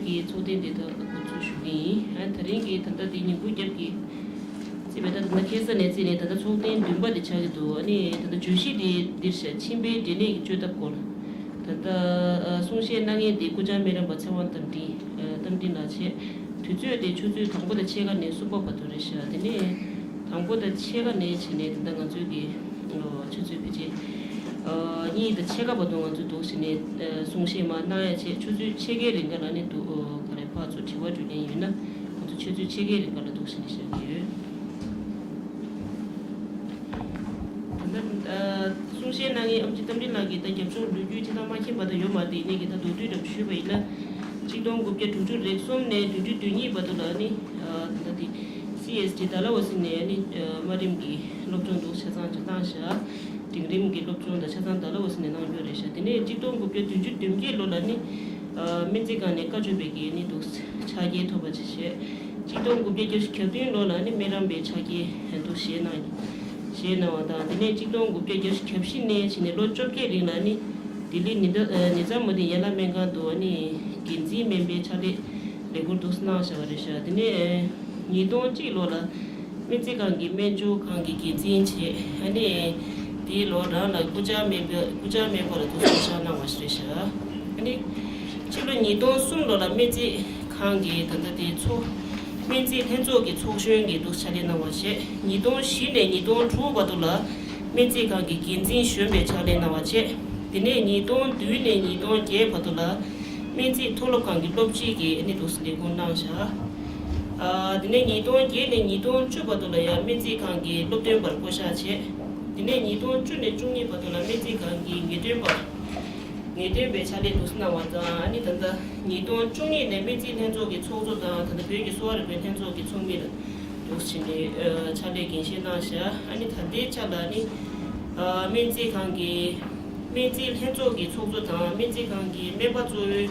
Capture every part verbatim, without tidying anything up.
གི་ཚོགས་ཐེངས་འདི་ད་འགོ་འཛུགས་ཞུ་གི་ཡིན། ཨ་དེ་རིང་གི་ད་ལྟ་འདི་ཉིན་གུང་རྒྱབ་ཀྱི་རྩིས་པའི་ད་ད་ལྟ་ཁ་སང་ནས་བརྩིས་ནས་ད་ལྟ་ཚོགས་ཐེངས་བདུན་པ་དེ་ཆགས་ཀྱི་འདུག་ཨ་ནི་ད་ལྟ་བརྗོད་གཞི་དེ་འདིར་བཞག་མཆིན་པའི་འབྲས་ནད་ཀྱི་བཅོས་ཐབས་སྐོར། ད་ལྟ་གསུང་བཤད་གནང་མཁན་དེ་སྐུ་བཅར་སྨན་རམས་པ་ཚེ་དབང་རྟ་མགྲིན། རྟ་མགྲིན་ལགས་བྱས། དུས་ཚོད་དེ་ཆུ་ཚོད་དང་པོ་དང་ཕྱེད་ཀ་ནས་གསུམ་པ་བར་དུ་རེད་ཤག་དེ་ནས་དང་པོ་དང་ཕྱེད་ཀ་ནས་བྱས་ནས་ད་ལྟ་ང་ཚོའི་གི་ཆུ་ཚོད་ཕལ་ཆེར་གཉིས་དང་ཕྱེད་ཀ་བར་དུ་ང་ཚོས་འདུག་བྱས་ནས་གསུང་བཤད་མར་གནང་ཡ་བྱས། ཆུ་ཚོད་ཕྱེད་ཀའི་རིང་ག་ལ་ནི་འདུག་ག་རེ་ཕར་ཚུར་དྲི་བ་དྲིས་ལན་ཡོད་ན་ང་ཚོ་ཆུ་ཚོད་ཕྱེད་ཀའི་རིང་ག་ལ་འདུག་བྱས་ནས་བཤད་ཀྱི་ཡོད། ད་ལྟ་གསུང་བཤད་གནང་མཁན་ཨམ་ཆི་རྟ་མགྲིན་ལགས་ཀྱིས་ད་རྒྱབ་ལྗོངས་ལོ་རྒྱུས་ཅི་ལྟར་མ་མཁྱེན་པ་དང་ཡོད་མ་རེད། དེ་ནས་ཀྱི་ད་མདོར་བསྡུས་འདྲ་པོ་ཞུས་པ་ཡིན་ན། གཅིག་སྟོང་དགུ་བརྒྱ་དྲུག་ཅུ་རེ་གསུམ་ནས་བདུན་ཅུ་དོན་གཉིས་བར་དུ་ལ་ནི་ད་ལྟ་དེ་སི་ཨེས་ཊི་ཌ་ལ་ཝ་སི་ནས་ནི་དམའ་རིམ་གྱི་སློབ་སྦྱོང་འདུག་ཆ་ཚང་ཅིག་བཏང་ཤག་འབྲིང་རིམ་གྱི་སློབ་སྦྱོང་དང་ཆ་ཚང་ད་ལ་ཝ་སི་ནས་གནང་རྒྱུ་རེད་ཤག་དེ་ནས་གཅིག་སྟོང་དགུ་བརྒྱ་བདུན་ཅུ་དོན་བརྒྱད་ལོ་ལ་ནི་སྨན་རྩིས་ཁང་ནས་བཀའ་ཆོས་པའི་གི་ནི་འདུག་ཕྱག་འཁྱེར་ཐོབ་པ་ཅིག་བྱས། གཅིག་སྟོང་དགུ་བརྒྱ་བརྒྱད་ཅུ་གྱ་བདུན་ལོ་ལ་ནི་སྨན་རམས་པའི་ཕྱག་འཁྱེར་འདུག་བཞེས་གནང་། བཞེས་གནང་བ་དང་། དེ་ནས་གཅིག་སྟོང་དགུ་བརྒྱ་བརྒྱད་ཅུ་གྱ་བཞི་ནས་བྱས་ནས་ལོ་བཅོ་བརྒྱད་རིང་ལ་ནི་ལྡི་ལི་ཉི་ཟླ་ཨ་ཉི་ཟླ་མོ་དེ་ཡན་ལག་སྨན་ཁང་དུ་ནི་འགན་འཛིན་སྨན་པའི་ཕྱག་ལས་ལས་ཁུར་འདུག་གནང་བཞག་པ་རེད་ཤག་དེ་ནས་ཉིས་སྟོང་གཅིག་ལོ་ལ་སྨན་རྩིས་ཁང་གི་སྨན་སྦྱོར་ཁང་གི་འགན་འཛིན་བྱས། ཨ་ནི་དེའི་ལོ་རང་ལ་སྐུ་བཅར་སྨན་པ་སྐུ་བཅར་སྨན་པ་ལ་འདུག་གསོལ་ཕྱག་གནང་བ་ཞིག་རེད་ཤག་ཨ་ནི་ཕྱི་ལོ་ཉིས་སྟོང་གསུམ་ལོ་ལ་སྨན་རྩིས་ཁང་གི་ད་ལྟ་དེ་ཚོགས་སྨན་རྩིས་ལྷན་ཚོགས་ཀྱི་ཚོགས་གཞོན་གྱི་འདུག་ཕྱག་ལས་གནང་བ་བྱས། ཉིས་སྟོང་བཞི་ནས་ཉིས་སྟོང་དྲུག་བར་དུ་ལ་སྨན་རྩིས་ཁང་གི་འགན་འཛིན་གཞོན་པའི་ཕྱག་ལས་གནང་བ་བྱས། དེ་ནས་ཉིས་སྟོང་བདུན་ནས་ཉིས་སྟོང་བརྒྱད་བར་དུ་ལ་སྨན་རྩིས་མཐོ་སློབ་ཁང་གི་སློབ་སྤྱི་གི་ཨ་ནི་འདུག་ལས་ཁུངས་གནང་བཞག་ཨ་དེ་ནས་ཉིས་སྟོང་བརྒྱད་ནས་ཉིས་སྟོང་བཅུ་བར་དུ་ལ་ཡང་སྨན་རྩིས་ཁང་གི་སློབ་སྟོན་པར་བསྐོ་གཞག་བྱས། དེ་ནས་ཉིས་སྟོང་བཅུ་ནས་བཅུ་གཉིས་བར་དུ་ལ་སྨན་རྩིས་ཁང་གི་ངེས་སྟོན་པ། ངེས་སྟོན་པའི་ཕྱག་ལས་འདུག་གནང་བ་དང་། ཨ་ནི་ད་ལྟ་ཉིས་སྟོང་བཅུ་གཉིས་ནས་སྨན་རྩིས་ལྷན་ཚོགས་ཀྱི་ཚོགས་གཙོ་དང་ད་ལྟ་བོད་ཀྱི་གསོ་བ་རིག་པའི་ལྷན་ཚོགས་ཀྱི་ཚོགས་མི་ལ་འདུག་ཕྱག་ལས་འགན་བཞེས་གནང་བཞག་ཨ་ནི་ད་ལྟའི་ཆ་ལ་ནི་སྨན་རྩིས་ཁང་གི་སྨན་རྩིས་ལྷན་ཚོགས་ཀྱི་ཚོགས་གཙོ་དང་སྨན་རྩིས་ཁང་གི་སྨན་པ་གཙོ་བོའི་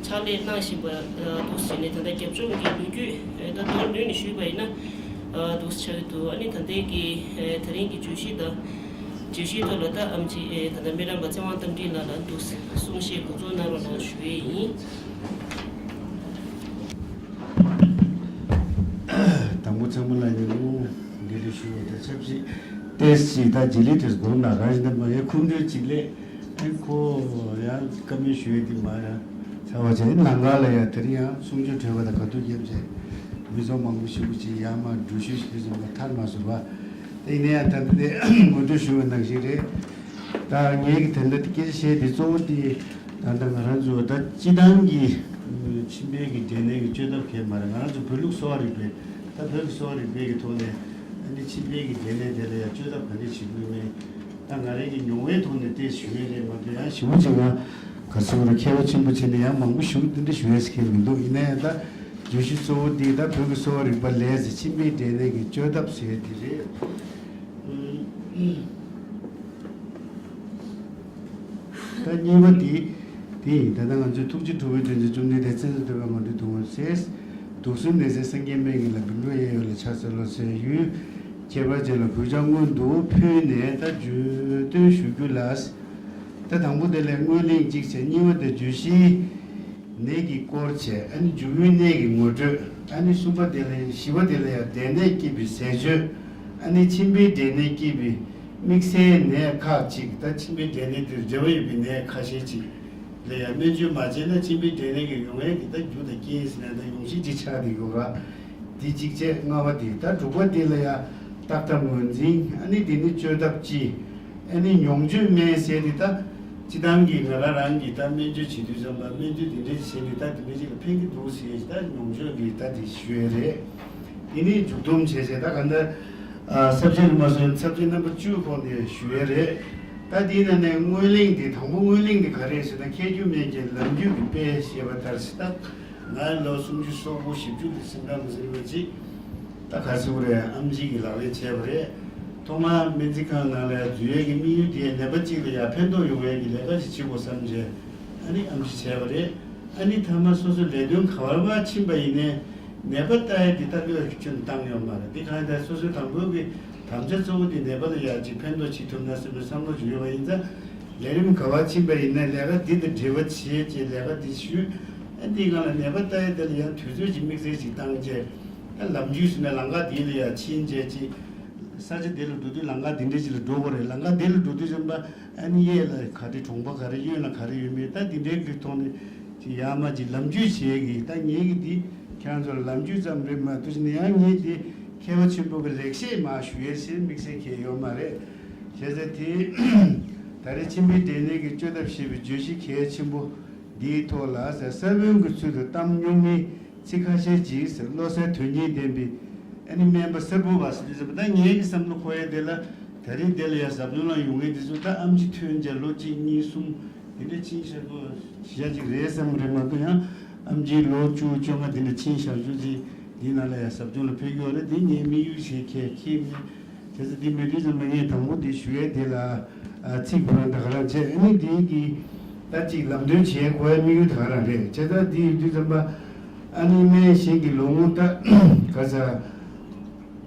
ཕྱག་ལས་གནང་བཞིན་པ་འདུག་ཟེར་ནས་ད་ལྟ་རྒྱབ་ལྗོངས་ཀྱི་ལོ་རྒྱུས་ད་མདོར་བསྡུས་ནས་ཞུས་པ་ཡིན་ན་འདུག་ཆགས་ཀྱི་འདུག་ཨ་ནི་ད་ལྟའི་གི་ད་རིང་གི་བརྗོད་གཞི་དང་བརྗོད་གཞིའི་ཐོག་ལ་ད་ཨམ་ཆི་ད་ལྟ་སྨན་རམས་པ་ཚེ་དབང་རྟ་མགྲིན་ལགས་ལ་འདུག་གསུང་བཤད་འགོ་འཛུགས་གནང་རོགས་གནང་ཞུ་ཡས་ཡིན། དང་པོ་ཚང་མ་ལ་ཉིན་གུང་བདེ་ལེགས་ཞུ་བ་དང་ཆབས་ཅིག་ཏེས་ཅིག་ད་རྗེས་ལུས་དེ་དགོངས་དག་ག་ཞིག་ད་མ་ཡེ་ཁུངས་འདྲེན་ཅིག་ལས། ཨེ་ཁོ་ཡང་བཀའ་མོལ་ཞུ་ཡས་དེ་མ་ཡང་ཚར་བ་བྱས། ལམ་ཁ་ལ་ཡང་དེར་ཡང་གསུང་ཆོས་གྲོལ་བ་དང་ག་དུས་རྒྱབ་བྱས་མི་ཚོགས་མང་པོ་ཞེ་པོ་ཅིག་ཡར་མར་འགྲུལ་བཞུད་ཞིག་དེ་ཚོ་མ་ཐར་མ་སོང་བ། དེ་ཡིན་ན་ཡང་ད་ལྟ་དེ་ངོ་སྤྲོད་ཞུ་བ་ནང་བཞིན་རེད། ད་ངས་ཀྱི་དེ་འདྲ་དེ་སྐད་ཆ་བཤད་དེ་གཙོ་བོ་དེ་ད་ལྟ་ང་རང་ཚོ་ད་སྤྱི་བཏང་གི་མཆིན་པའི་གི་འབྲས་ནད་ཀྱི་བཅོས་ཐབས་གས་མ་རེད། ང་རང་ཚོ་བོད་ལུགས་གསོ་བ་རིག་པའི་ད་བོད་ཀྱི་གསོ་བ་རིག་པའི་གི་ཐོག་ནས་ཨ་ནི་མཆིན་པའི་གི་འབྲས་ནད་དེ་ལ་ཡང་བཅོས་ཐབས་ག་འདྲ་བྱེད་དགོས་མིན། ད་ང་རང་གི་མྱོང་བའི་ཐོག་ནས་ཏོག་ཙམ་ཞུ་ཡས་རེད་མ་གཏོགས་ཡང་ཞེ་པོ་ཅིག་ང་ག་ཚོད་རེ་མཁས་པ་ཆེན་པོ་བྱས་ནས་ཡང་མང་པོ་ཞུ་འདི་འདྲ་ཞུ་ཡས་ཁེལ་མི་འདུག་ཡིན་ན་ཡང་ད་བརྗོད་གཞི་གཙོ་བོ་འདི་ད་བོད་ཀྱི་གསོ་བ་རིག་པ་ལས་ཟེར་མཆིན་པའི་འབྲས་ནད་ཀྱི་བཅོས་ཐབས་ཟེར་འདི་རེད། ད་གཉིས་པ་འདི་འདི་ཡིན། ད་ལྟ་ང་ཚོས་ཐུགས་རྗེ་ཁྲོ་བོའི་དོན་བྱེད་བཅོམ་ལྡན་འདས་བཙན་དུ་བསྟོད་པའི་ངོ་སྤྲོད་དུ་ངོ་ཟེར། དུག་གསུམ་ནད་སེལ་སངས་རྒྱས་སྨན་གྱི་བླ། བཻ་ཌཱུརྱ་ཡེ་ཡོ་ལ་ཕྱག་འཚལ་ལོ་ཟེར། ཡུལ་ཁྱད་པར་ཅན་ལ་གུས་ཕྱག་སྔོན་དུ་ཕུལ་ནས་ད་བརྗོད་དོན་ཞུ་རྒྱུ་ལ། ད་དང་པོ་དེ་ལས་སྔོན་གླེང་གཅིག་བྱས། གཉིས་པ་དེ་བརྗོད་གཞིའི་ནད་ཀྱི་སྐོར་བྱས། ཨ་ནི་འབྱུང་པོའི་ནད་ཀྱི་ངོ་སྤྲོད། ཨ་ནི་གསུམ་པ་དེ་ལ་བཞི་པ་དེ་ལ་ཡང་འབྲས་ནད་སྐྱེད་པའི་ཟས་སྤྱོད། ཨ་ནི་མཆིན་པའི་འབྲས་ནད་སྐྱེད་པའི་དམིགས་བསལ་ནད་ཁག་ཅིག་ད་མཆིན་པའི་འབྲས་ནད་དེར་འབྲེལ་བ་ཡོད་པའི་ནད་ཁ་ཤས་ཅིག་ལ་ཡང་སྨན་བཅོས་མ་བྱས་ན་མཆིན་པའི་འབྲས་ནད་ཀྱི་ཡོང་ཡས་ཀྱི་ད་རྒྱུ་དང་རྐྱེན་ཟེར་ན་ད་ཡོང་གཞི་ཅིག་ཆགས་བསྡད་ཡོད་ར། འདི་གཅིག་བྱས། ལྔ་པ་འདི་ད་དྲུག་པ་འདི་ལ་ཡང་བརྟག་ཐབས་ངོས་འཛིན། ཨ་ནི་འདི་ནི་བཅོས་ཐབས་སྤྱི། ཨ་ནི་མྱོང་བཅོས་སྨན་ཟེར་འདི་ད་སྤྱི་བཏང་གི་ང་རང་རང་གིས་ད་སྨན་བཅོས་བྱེད་དུས་ཙམ་པ་སྨན་བཅོས་འདི་འདྲ་བྱས་ནས་ད་འདི་འདྲ་ཅིག་ལ་ཕན་གྱི་འདུག་ཟེར་ད་མྱོང་བཅོས་ཀྱི་ད་འདི་ཞུ་ཡས་རེད། འདི་ནི་མཇུག་སྡོམ་བྱས་བྱས་ད་ག་འདྲ་ས་བཅད་རིམ་པ་སོགས་ས་བཅད་རྣམ་པ་བཅུ་ཁོངས་ནས་ཞུ་ཡས་རེད། ད་འདིའི་ནང་ནས་སྔོན་གླེང་འདི་དང་པོ་སྔོན་གླེང་འདི་ག་རེ་རེད་ཟེར་ན། མཁས་གྱུར་སྨན་གྱི་ལམ་རྒྱུད་ཀྱི་དཔེ་ཞེས་པ་ལྟར་ཟེར་ད། ང་ལོ་སུམ་ཅུ་སོ་དགུ་བཞི་བཅུ་དེ་ཟིན་གྲངས་མི་ཟིན་པ་ཅིག་ད་ག་ཚོད་རེད། ཨེམ་ཆི་གི་ལག་ལེན་བྱས་པ་རེད། ཐོག་མར་སྨན་རྩིས་ཁང་ནང་ལ་འཛུལ་ཡས་ཀྱི་དམིགས་ཡུལ་དེ་ནད་པ་གཅིག་ལ་ཡང་ཕན་ཐོགས་ཡོང་ཡས་ཀྱི་ལས་ཀ་ཞིག་བྱེད་དགོས་བསམ་བྱས་ཨ་ནི་ཨེམ་ཆི་བྱས་པ་རེད། ཨ་ནི་མཐའ་མ་སོ་སོའི་ལས་དོན་ག་བར་བ་ཕྱིན་པ་ཡིན་ནའི་ནད་པ་ལྟ་ཡས་དེ་ལྟ་སྐྱོང་ཁྱོན་བཏང་ཡོད་མ་རེད། དེ་གང་ཡིན་ད་སོ་སོའི་དང་པོའི་གི་དམ་བཅའ་གཙོ་བོ་དེ་ནད་པ་ལ་ཡང་ཅིག་ཕན་ཐོགས་བྱེད་ཐུབ་ན་བསམ་པའི་བསམ་བློ་ཅིག་ཡོད་པ་ཡིན་ཙང་ལས་རིམ་ག་བར་ཕྱིན་པ་ཡིན་ནའི་ལས་ཀ་འདི་དང་འབྲེལ་བ་བྱེད་ཅེས་ལས་ཀ་འདི་ཞུས། ཨ་འདིའི་སྒང་ལ་ནད་པ་ལྟ་ཡ་དེ་ལ་ཡང་དུས་ཚོད་ཅིག་དམིགས་བསལ་ཅིག་བཏང་བྱས། ད་ལམ་རྒྱུས་ཟེར་ནས་ལམ་ཁ་འདི་ལ་ཡང་ཕྱིན་བྱས་ཅིག་ས་ཆ་དེ་ལ་འགྲོ་དུས་ལམ་ཁ་འདི་འདྲ་ཅིག་ལ་འགྲོ་དགོས་རེད། ལམ་ཁ་དེ་ལ་འགྲོ་དུས་ཙམ་པ་ཨ་ནི་གཡས་ལ་ག་རེ་གྲོང་པ་ག་རེ་གཡོན་ལ་ག་རེ་ཡོད་མེད་ད་འདི་འདྲའི་གི་ཐོག་ནས་ཅིག་ཡར་མར་ཅིག་ལམ་རྒྱུས་བྱེད་ཀྱི། ད་ངེད་ཀྱི་འདི་ཁྱེད་རང་ཚོ་ལ་ལམ་རྒྱུས་ཙམ་རེད་མ་གཏོགས་ཅིག་ནས་ཡང་ངེད་འདི་མཁས་པ་ཆེན་པོ་གི་ལེགས་བཤད་མར་ཞུ་ཡས་ཟེར་དམིགས་བསལ་གང་ཡང་ཡོད་མ་རེད། བྱས་ཙང་དེ་ད་རེས་མཆིན་པའི་འབྲས་ནད་ཀྱི་བཅོས་ཐབས་ཞེས་པའི་བརྗོད་གཞི་གལ་ཆེན་པོ་འདིའི་ཐོག་ལ་ཟེར། ས་བོན་གྱི་ཚུལ་དུ་གཏམ་སྨྱུག་མའི་ཚིག་ཁ་ཤས་ཅིག་ཟེར། བློ་གསལ་དོན་གཉིས་ལྡན་པའི་ཨ་ནི་སྨན་པ་གསར་བུ་བ་ཟེར་དུས་ཟེར་བ། ད་ངེད་ཀྱི་བསམ་བློ་འཁོར་ཡས་དེ་ལ་ད་རེས་དེ་ལ་ཡང་ཟབ་སྦྱོང་ལ་ཡོང་མཁན་དེ་ཚོ་ད་ཨེམ་ཆི་ཐོན་བྱས་ལོ་གཅིག་གཉིས་གསུམ་དེ་འདྲ་ཕྱིན་བཞག་གོ་བཞག་ཅིག་རེད་བསམ་རེད་མ་གཏོགས། ཡང་ཨེམ་ཆི་ལོ་བཅུ་བཅོ་ལྔ་དེ་འདྲ་ཕྱིན་བཞག་ཆོག་ཅིག་འདི་ནང་ལ་ཡང་ཟབ་སྦྱོང་ལ་ཕེབས་ཀྱི་ཡོད་རེད། དེ་ངས་དམིགས་ཡུལ་ཞིག་ཁས་ཁྱེར་མེད། བྱས་ཙང་འདི་མེད་དུས་ཙམ་པ་ངས་དང་པོ་འདི་ཞུ་ཡས་དེ་ལ་ཨ་ཚིག་ཁོ་རང་ད་ག་རང་བྱས། ཨ་ནི་འདི་གི་ད་ཅིག་ལམ་སྟོན་བྱེད་དགོས་ཡ་དམིགས་ཡུལ་ད་ག་རང་རེད། བྱས་ཙང་འདི་ཡིན་དུས་ཙམ་པ་ཨ་ནི་སྨན་གཞན་གྱི་ལོ་ངོ་ད་ག་ས་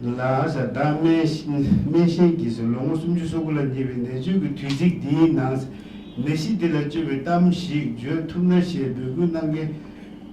ལ་ས་ད་སྨན་སྨན་གཞན་གྱི་སུ་ལོ་ངོ་སུམ་ཅུ་སོ་དགུ་ལ་ཉེ་བའི་ནད་བཅོས་ཀྱི་དུས་ཚིགས་འདིའི་ནང་ནད་གཞི་འདི་ལ་བཅོས་པའི་གཏམ་ཞིག་བརྗོད་ཐུབ་ན་ཞེས་འབོད་སྐུལ་གནང་མཁན་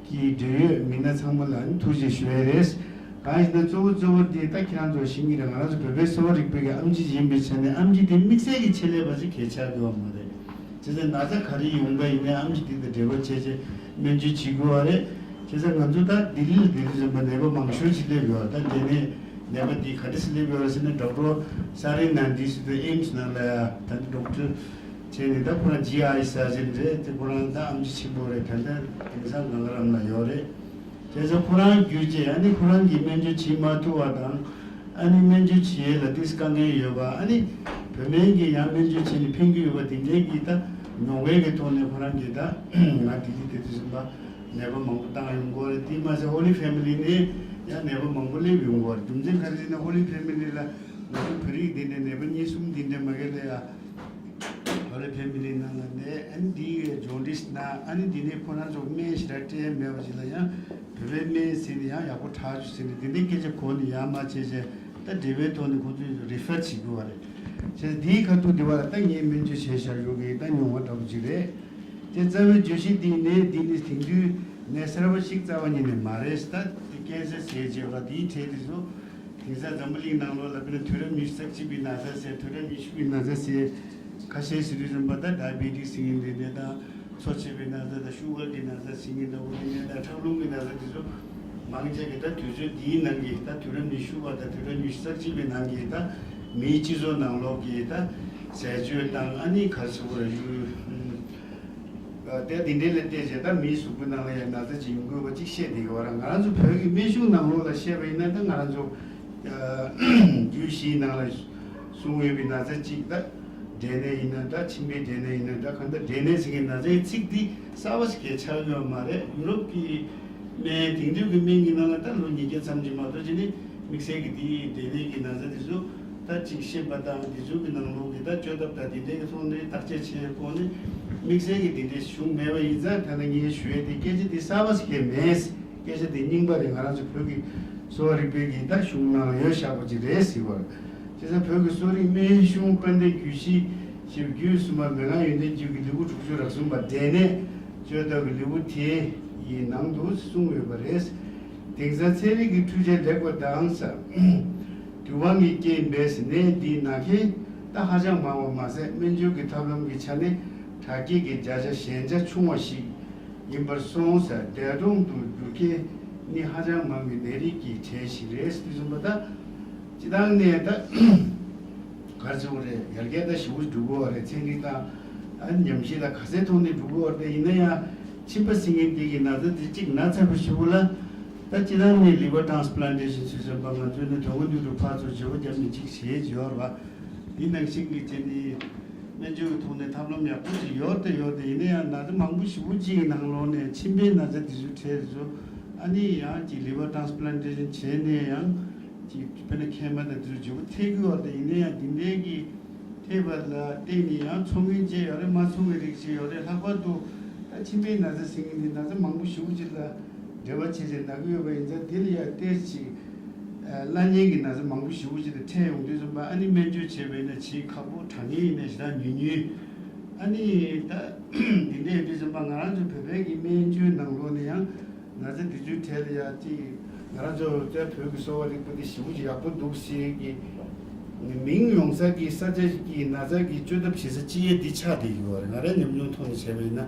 གྱི་འབྲེལ་ཡོད་མི་སྣ་ཚང་མ་ལ་ཐུགས་རྗེ་ཞུ་ཡས་རེད། གང་ཡིན་ན་གཙོ་བོ་གཙོ་བོ་འདི་ད་ཁྱེད་རང་ཚོ་ཤེས་ཀྱི་རེད། ང་རང་ཚོ་བོད་པའི་གསོ་བ་རིག་པའི་གི་ཨེམ་ཆི་ཡིན་པའི་ཆ་ནས་ཨེམ་ཆི་དེ་དམིགས་བསལ་གྱི་ཆེད་ལས་པ་ཞིག་གལ་ཆགས་ཀྱི་ཡོད་མ་རེད། བྱས་ཙང་ན་ཚ་ག་རེ་ཡོང་པ་ཡིན་ནའི་ཨེམ་ཆི་དེ་དང་འབྲེལ་བ་བྱས་བྱས་སྨན་བཅོས་བྱེད་དགོས་པ་རེད། བྱས་ཙང་ང་ཚོ་ད་ལྡི་ལི་ལ་བསྡད་དུས་ཙམ་པ་ནད་པ་མང་ཤོས་ཅིག་སླེབས་ཡོད། ད་འདི་ནས་ནད་པ་འདི་ག་འདྲ་སེ་སླེབས་ཡོད་རེད་ཟེར་ན། ཌོག་ཊར་ས་རི་ནན་ཌི་ཟེར་དུས་ཨེམ་སི་ནང་ལ་ཡ་ད་ཌོག་ཊར་བྱས་ནས། ད་ཁོ་རང་ཇི་ཨའི་སར་ཇན་རེད། དེ་ཁོ་རང་ད་ཨེམ་ཆི་ཆེན་པོ་རེད། ད་ལྟ་དེང་སང་གངས་རམ་ལ་ཡོད་རེད། བྱས་ཙང་ཁོ་རང་བརྒྱུད་བྱས་ཨ་ནི་ཁོ་རང་གིས་སྨན་བཅོས་བྱེད་མ་ཐུབ་པ་དང་། ཨ་ནི་སྨན་བཅོས་བྱེད་ཡས་ལ་ཏིས་དཀའ་ངལ་ཡོད་པ། ཨ་ནི་བོད་སྨན་གྱིས་ཡང་སྨན་བཅོས་བྱས་ནས་ཕན་གྱི་ཡོད་པ་དེ་འདྲའི་གི་ད་མྱོང་བའི་གི་ཐོག་ནས་ཁོ་རང་གིས་ད་ང་ལྡི་ལི་དེ་དུས་ཙམ་པ་ནད་པ་མང་པོ་བཏང་ཡོང་གི་ཡོད་རེད། དེ་མ་ཟད་ཧོ་ལི་ཕེ་མི་ལི་ནས་ཡང་ནད་པ་མང་པོ་སླེབས་ཡོང་གི་ཡོད་རེད། རྒྱུ་མཚན་ག་རེ་ཟེར་ན་ཧོ་ལི་ཕེ་མི་ལི་ལ་ང་ཚོ་བོད་རིགས་འདི་འདྲའི་ནད་པ་གཉིས་གསུམ་འདི་འདྲ་མ་གི་ལ་ཡ། ཧོ་ལི་ཕེ་མི་ལི་ནང་ལ་ནས་ཨ་ནི་འདི་ཇོན་ཌིས་ན་ཨ་ནི་འདི་ནས་ཁོ་རང་ཚོ་སྨན་ཞེ་དྲག་སྤྲད་མེད་པ་ཞིག་ལ་ཡང་བོད་པའི་སྨན་ཟིན་ནས་ཡང་ཡག་པོ་དྲག་ཅིག་ཟིན་ནས་འདི་འདྲའི་སྐད་ཆ་གོ་ནས་ཡར་མར་བྱས་བྱས་ད་འབྲེལ་བའི་ཐོག་ནས་ཁོ་ཚོས་རི་ཕར་བྱེད་དགོས་པ་རེད། བྱས་ཙང་འདིའི་ཁ་ཐུག་འདི་བ་ལ་ད་ངས་སྨན་བཅོས་བྱས་བཞག་ཡོད་གི་ད་མྱོང་བ་འདྲ་པོ་ཅིག་རེད། དེ་རྩ་བའི་བརྗོད་གཞི་འདི་ནས་འདི་ནི་དེང་དུས་ནད་གསར་པ་ཞིག་རྩ་བ་ཉིད་ནས་མ་རེད། ད་འདི་ཀན་སར་ཟེར་བྱས་པ་འདིའི་གྲས་དེ་ཚོ་དེང་སང་འཛམ་བུ་གླིང་ནང་ལོགས་ལ་དཔེར་ན་དུས་རབས་ཉི་ཤུ་རྩ་གཅིག་པའི་ན་ཚ་ཟེར། དུས་རབས་ཉི་ཤུ་པའི་ན་ཚ་ཟེར་ཁ་ཤས་ཟེར་དུས་ཙམ་པ་ད་ཌའི་བེ་ཊིས་ཟེར་མཁན་དེ་འདྲ་དང་། མཚོ་ཆེ་བའི་ན་ཚ་དང་ཤུ་གར་གྱི་ན་ཚ་ཟེར་མཁན་དང་། འོ་དེ་ནས་ད་ཁྲག་རླུང་གི་ན་ཚ་དེ་ཚོ་མང་ཆེ་གི་ད་དུས་ཚོད་འདིའི་ནང་གི་ད་དུས་རབས་ཉི་ཤུ་པ་དང་དུས་རབས་ཉི་ཤུ་རྩ་གཅིག་པའི་ནང་གི་ད་མིའི་སྤྱི་ཚོགས་ནང་ལོགས་ཀྱི་ད་ཟས་སྤྱོད་དང་ཨ་ནི་ག་རེ་ཟེར་དགོས་རེད། ཡུལ་ཨ་དེ་འདི་འདྲའི་ལ་བལྟས་བྱས་ད་མིའི་གཟུགས་པོའི་ནང་ལ་ཡང་ན་ཚ་ཅིག་ཡོང་དགོས་པ་ཅིག་བཤད་བསྡད་ཀྱི་ཡོད་རེད། ང་རང་ཚོ་བོད་ཀྱི་སྨན་གཞུང་ནང་ལོགས་ལ་བཤད་པ་ཡིན་ན་ད་ང་རང་ཚོ་ཨ་རྒྱུད་བཞིའི་ནང་ལ་གསུངས་ཡོད་པའི་ན་ཚ་གཅིག་ད་འབྲས་ནད་ཡིན་ན་འདྲ། མཆིན་པའི་འབྲས་ནད་ཡིན་ན་འདྲ། གང་ལྟར་འབྲས་ནད་ཟེར་མཁན་ན་ཚའི་ཚིག་འདི་གསར་པ་ཞིག་གས་ཆགས་ཡོད་མ་རེད། ཡུ་རོབ་ཀྱི་སྨན་དེང་དུས་ཀྱི་སྨན་གྱི་ནང་ལ་ད་ལོ་ཉིས་བརྒྱ་ཙམ་གྱིས་མ་གཏོགས་ཅི་ནི་དམིགས་བསལ་གྱི་འདིའི་འབྲས་ནད་ཀྱི་ན་ཚ་འདི་ཚོ་ད་ཅིག་ཤེས་པ་དང་འདི་ཚོ་གི་ནང་ལོགས་ཀྱི་ད་བཅོས་ཐབས་དང་འདི་འདྲའི་གི་ཐོག་ནས་བརྟག་དཔྱད་བྱེད་སྐོར་ནས་དམིགས་བསལ་གྱི་འདི་འདྲའི་བྱུང་མེད་པ་ཡིན་ཙང་། ད་ནི་ངས་ཞུ་ཡས་དེ་སྐད་ཆ་འདི་གསར་པ་ཞིག་གས་མེད། སྐད་ཆ་དེ་རྙིང་པ་རེད། ང་རང་ཚོ་བོད་ཀྱི་གསོ་བ་རིག་པའི་གི་ད་གཞུང་ནང་ཡོད་བཞག་པ་ཅིག་རེད་ཟེར་བ། བྱས་ཙང་བོད་ཀྱི་གསོ་རིག་སྨན་གཞུང་དཔལ་ལྡན་རྒྱུད་བཞི་ཞེས་པའི་རྒྱུད་གསུམ་པ་མན་ངག་ཡོན་ཏན་རྒྱུད་ཀྱི་ལེའུ་དྲུག་ཅུ་རེ་གསུམ་པ་འབྲས་ནད་བཅོས་ཐབས་ཀྱི་ལེའུ་དེ་ཡི་ནང་དུ་གསུངས་ཡོད་པ་རེད། དེང་སང་ཚན་རིག་གི་འཕྲུལ་ཆས་ལེགས་པ་དང་ཟེར། དུས་དབང་གི་རྐྱེན་པས་ནད་འདི་ན་མཁན་ད་ཧ་ཅང་མང་བ་མ་ཟད། སྨན་བཅོས་ཀྱི་ཐབས་ལམ་གྱི་ཆ་ནས་དྲག་སྐྱེད་ཀྱི་བརྒྱ་ཆ་ཞན་ཆ་ཆུང་བ་ཞིག་ཡིན་པར་སོང་ཟེར། འདས་གྲོངས་དུ་འགྱུར་མཁན་ནི་ཧ་ཅང་མང་བའི་ནད་རིགས་ཀྱི་གྲས་ཤིག་རེད་ཟེར་དུས་ཙམ་པ་ད་སྤྱི་བཏང་ནས་ད་ག་རེ་ཟེར་དགོས་རེད། ཡར་རྒྱས་ད་ཞེ་པོ་འགྲོ་གི་ཡོད་རེད། ཚན་རིག་དང་ཨ་ཉམས་ཞིབ་ལ་ག་ཚད་ཐོག་ནས་འགྲོ་གི་ཡོད་རེད། ཡིན་ན་ཡང་མཆིན་པ་ཟེར་མཁན་དེ་གི་ན་ཚ་དེ་གཅིག་ན་ཚ་པོ་ཞེ་པོ་ལ་ད་སྤྱི་བཏང་ནས་ལི་ཝར་ཊེན་སི་པ་ལན་ཊེ་ཤན་ཟེར་དུས་ཙམ་པ་ང་ཚོས་ནི་དོན་དངོས་མདུན་དུ་ཕར་ཚུར་བརྗེ་པོ་བརྒྱབ་ནས་གཅིག་བྱས་ཡོད་རེད་པ། འདི་ནང་བཞིན་གྱི་བྱས་ནས་སྨན་བཅོས་ཀྱི་ཐོག་ནས་ཐབས་ལམ་ཡག་པོ་ཅིག་ཡོད་དེ་ཡོད་དེ། ཡིན་ན་ཡང་ན་ཚ་མང་པོ་ཞེ་པོ་ཅིག་གི་ནང་ལོགས་ནས་མཆིན་པའི་ན་ཚ་དེ་ཚོའི་གྲས་དེ་ཚོ་ཨ་ནི་ཡང་ཅིག་ལི་ཝར་ཊེན་སི་པ་ལན་ཊེ་ཤན་བྱས་ནས་ཡང་ཅིག་དཔེར་ན་མཁལ་མ་དང་དེ་ཚོ་བརྗེ་པོ་ཐེབས་ཀྱི་ཡོད་དེ། ཡིན་ན་ཡང་འདི་འདྲའི་གི་ཐེབས་པ་ལ་བརྟེན་ནས་ཡང་འཚོ་མཁན་ཅིག་ཡོད་རེད། མ་འཚོ་མཁན་རིགས་ཅིག་ཡོད་རེད། ལྷག་པར་དུ་ད་མཆིན་པའི་ན་ཚ་ཟེར་མཁན་འདི་ན་ཚ་མང་པོ་ཞེ་པོ་ཅིག་ལ་འབྲེལ་བ་བྱས་བྱས་ན་གི་ཡོད་པ་ཡིན་ཙང་། དེ་ལ་ཡང་ཏོག་ཙམ་ཅིག་ཨ་བླ་གཉན་གྱི་ན་ཚ་མང་པོ་ཞེ་པོ་ཅིག་དང་འཕྲད་ཡོང་དུས་ཙམ་པ་ཨ་ནི་སྨན་བཅོས་བྱས་པ་ཡིན་ན་བྱེད་ཁག་པོ། དྲག་ངན་ཡིན་ན་ཞེ་དྲག་ཉུང་ཉུང་ ཨ་ནི་ད་འདི་འདྲའི་དུས་ཙམ་པ་ང་རང་ཚོ་བོད་པའི་གི་སྨན་བཅོས་ནང་ལོགས་ནས་ཡང་ན་ཚ་འདི་ཚོའི་གྲས་ལ་ཡང་ཅིག་ང་རང་ཚོ་ད་བོད་ཀྱི་གསོ་བ་རིག་པ་འདི་ཞེ་པོ་ཅིག་ཡག་པོ་འདུག་ཟེར་གི་མིང་ཡོང་ས་གི་ས་ཆ་གི་ན་ཚ་གི་བཅོས་ཐབས་བྱེད་ས་ཅི་ཡ་འདི་ཆགས་བསྡད་ཡོད་རེད། ང་རའི་ཉམས་མྱོང་ཐོག་ནས་བྱས་པ་ཡིན་ན།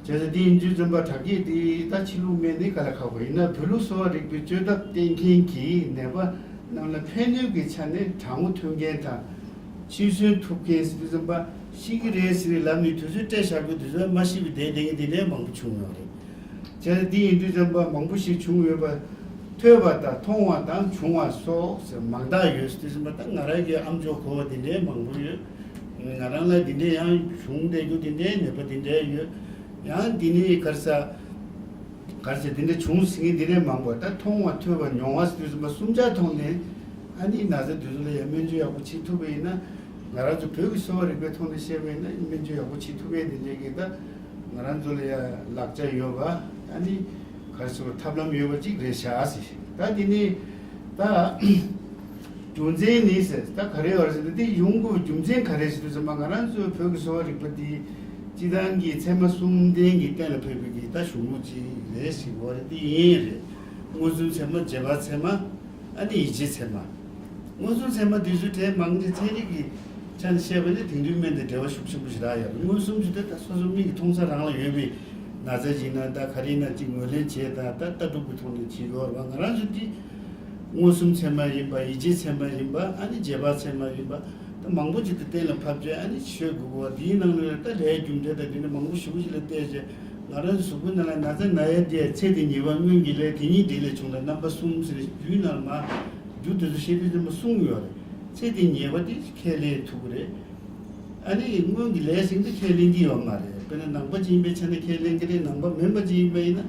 བྱས་ཙང་འདི་ཡིན་དུས་ཙམ་པ་དྲག་སྐྱེད་འདི་ད་ཕྱི་ལུགས་སྨན་འདི་དཀའ་ལས་ཁག་པོ་ཡིན་ན་བོད་ལུགས་གསོ་བ་རིག་པའི་བཅོས་ཐབས་བསྟེན་མཁན་གྱི་ནད་པ་རྣམས་ལ་ཕན་གནོད་ཀྱི་ཆ་ནས་དྲང་བོ་ཐོན་མཁན་དང་། འཆི་གསོན་ཐུབ་མཁན་ཟེར་དུས་ཙམ་པ་ཤི་གི་རེད་ཟེར་ནས་ལབ་ནས་དུས་ཚོད་སྤྲད་བཞག་རྒྱུ་དུས་ཚོད་མ་ཤི་བའི་བསྡད་བསྡད་མཁན་དེ་འདྲའི་མང་པོ་བྱུང་ཡོད་རེད། བྱས་ཙང་འདི་ཡིན་དུས་ཙམ་པ་མང་པོ་ཞིག་བྱུང་ཡོད་པ། ཐོས་པ་དང་མཐོང་བ་དང་བྱུང་བ་སོགས་ཟེར་མང་དག་ཡོད་ཟེར་དུས་ཙམ་པ་ད་ང་རང་གི་ཨམ་ཅོག་གོ་བ་འདི་འདྲའི་མང་པོ་ཡོད། ང་རང་ལ་འདི་འདྲའི་ཡང་བྱུང་བསྡད་རྒྱུ་འདི་འདྲའི་ནད་པ་འདི་འདྲའི་ཡོད། ཡང་འདི་ནི་ག་རེ་ཟ། ག་རེ་ཟ་འདི་འདྲ་བྱུང་ཟིན་གི་འདི་འདྲའི་མང་པོ་ད་མཐོང་བ་ཐོས་པ་མྱོང་བ་ཟེར་དུས་ཙམ་པ་གསུམ་ཆར་ཐོག་ནས་ཨ་ནི་ན་ཚ་འདི་ཚོ་ལ་ཡང་སྨན་བཅོས་ཡག་པོ་བྱེད་ཐུབ་པ་ཡིན་ན། ང་རང་ཚོ་བོད་ཀྱི་གསོ་བ་རིག་པའི་ཐོག་ནས་བཤད་པ་ཡིན་ན་སྨན་བཅོས་ཡག་པོ་བྱེད་ཐུབ་མཁན་དེ་འདྲའི་གི་ད་ང་རང་ཚོ་ལ་ཡ་ལག་ཆ་ཡོད་པ་ཨ་ནི་ག་རེ་ཟེར་བ་ཐབས་ལམ་ཡོད་པ་ཅིག་རེད་ཤག་ཟེར། ད་དེ་ནི་ད་རྒྱུ་མཚན་ནི་ཟེར་ད་ག་རེ་ཡོད་རེད་ཟེར་ན་དེ་ཡོང་དགོས་རྒྱུ་མཚན་ག་རེ་ཟེར་དུས་ཙམ་པ་ང་རང་ཚོ་བོད་ཀྱི་གསོ་བ་རིག་པ་འདི་སྤྱི་བཏང་གི་ཚད་མ་གསུམ་ལྡན་གྱི་གཏན་ལ་ཕབ་པའི་གི་ད་གཞུང་ལུགས་ཅིག་རེད་ཟེར་གི་ཡོད་རེད། དེ་ཡིན་རེད། མངོན་སུམ་ཚད་མ་རྗེས་དཔག་ཚད་མ། ཨ་ནི་ཡིད་བྱེད་ཚད་མ། མངོན་སུམ་ཚད་མ་འདི་ཚོའི་གྲས་མང་ཆེ་ཚན་རིག་གི་ཆ་ནས་བཤད་པ་ནི་དེང་དུས་སྨན་དང་འབྲེལ་བ་ཤུགས་ཆེན་པོ་ཞིག་རག་ཡོད་རེད། མངོན་སུམ་ཞིག་དེ་ད་སོ་སོ་མིག་གིས་མཐོང་ས་རང་ལ་ཡོད་པའི་ན་ཚ་ཞིག་ན་ད་ག་རེ་ཡིན་ན་ཅིག་ངོས་ལེན་བྱས་ད་ད་ལྟ་གྲུབ་ཀྱི་ཐོག་ནས་བྱེད་དགོས་རེད་བ། ང་རང་ཚོ་འདི་མངོན་སུམ་ཚད་མ་ཡིན་པ་ཡིད་བྱེད་ཚད་མ་ཡིན་པ་ཨ་ནི་རྗེས་དཔག་ཚད་མ་ཡིན་པ་ད་མང་པོ་ཅིག་ཏུ་གཏན་ལ་ཕབ་བྱས་ཨ་ནི་ཤོད་དགོས་གོ། དེའི་ནང་ནས་ད་ལས་རྒྱུ་འབྲས་དང་དེ་འདྲ་མང་པོ་ཞེ་པོ་ཅིག་ལ་བལྟས་བྱས་ང་རང་ཚོ་གཟུགས་པོའི་ནང་ལ་ན་ཚ་ན་ཡ་དེ་ཚེ་འདི་ཉེས་པ་སྔོན་གྱི་ལས་དེ་ཉིད་འབྲས་ལས་བྱུང་ལ་རྣམ་པ་གསུམ་ཟེར་རྒྱུད་ནང་མ་རྒྱུ་དེ་ཚོ་བཤད་དུས་ཙམ་པ་གསུངས་ཡོད་རེད། ཚེ་འདི་ཉེས་པ་དེ་ཁས་ལེན་ཐུབ་ཀྱི་རེད། ཨ་ནི་སྔོན་གྱི་ལས་ཟེར་དེ་ཁས་ལེན་གྱི་ཡོད་མ་རེད། དཔེར་ན་ནང་པ་ཅིག་ཡིན་པའི་ཆ་ནས་ཁས་ལེན་གྱི་རེད། ནང་པ་མིན་པ་ཅིག་ཡིན་པ་ཡིན་ན་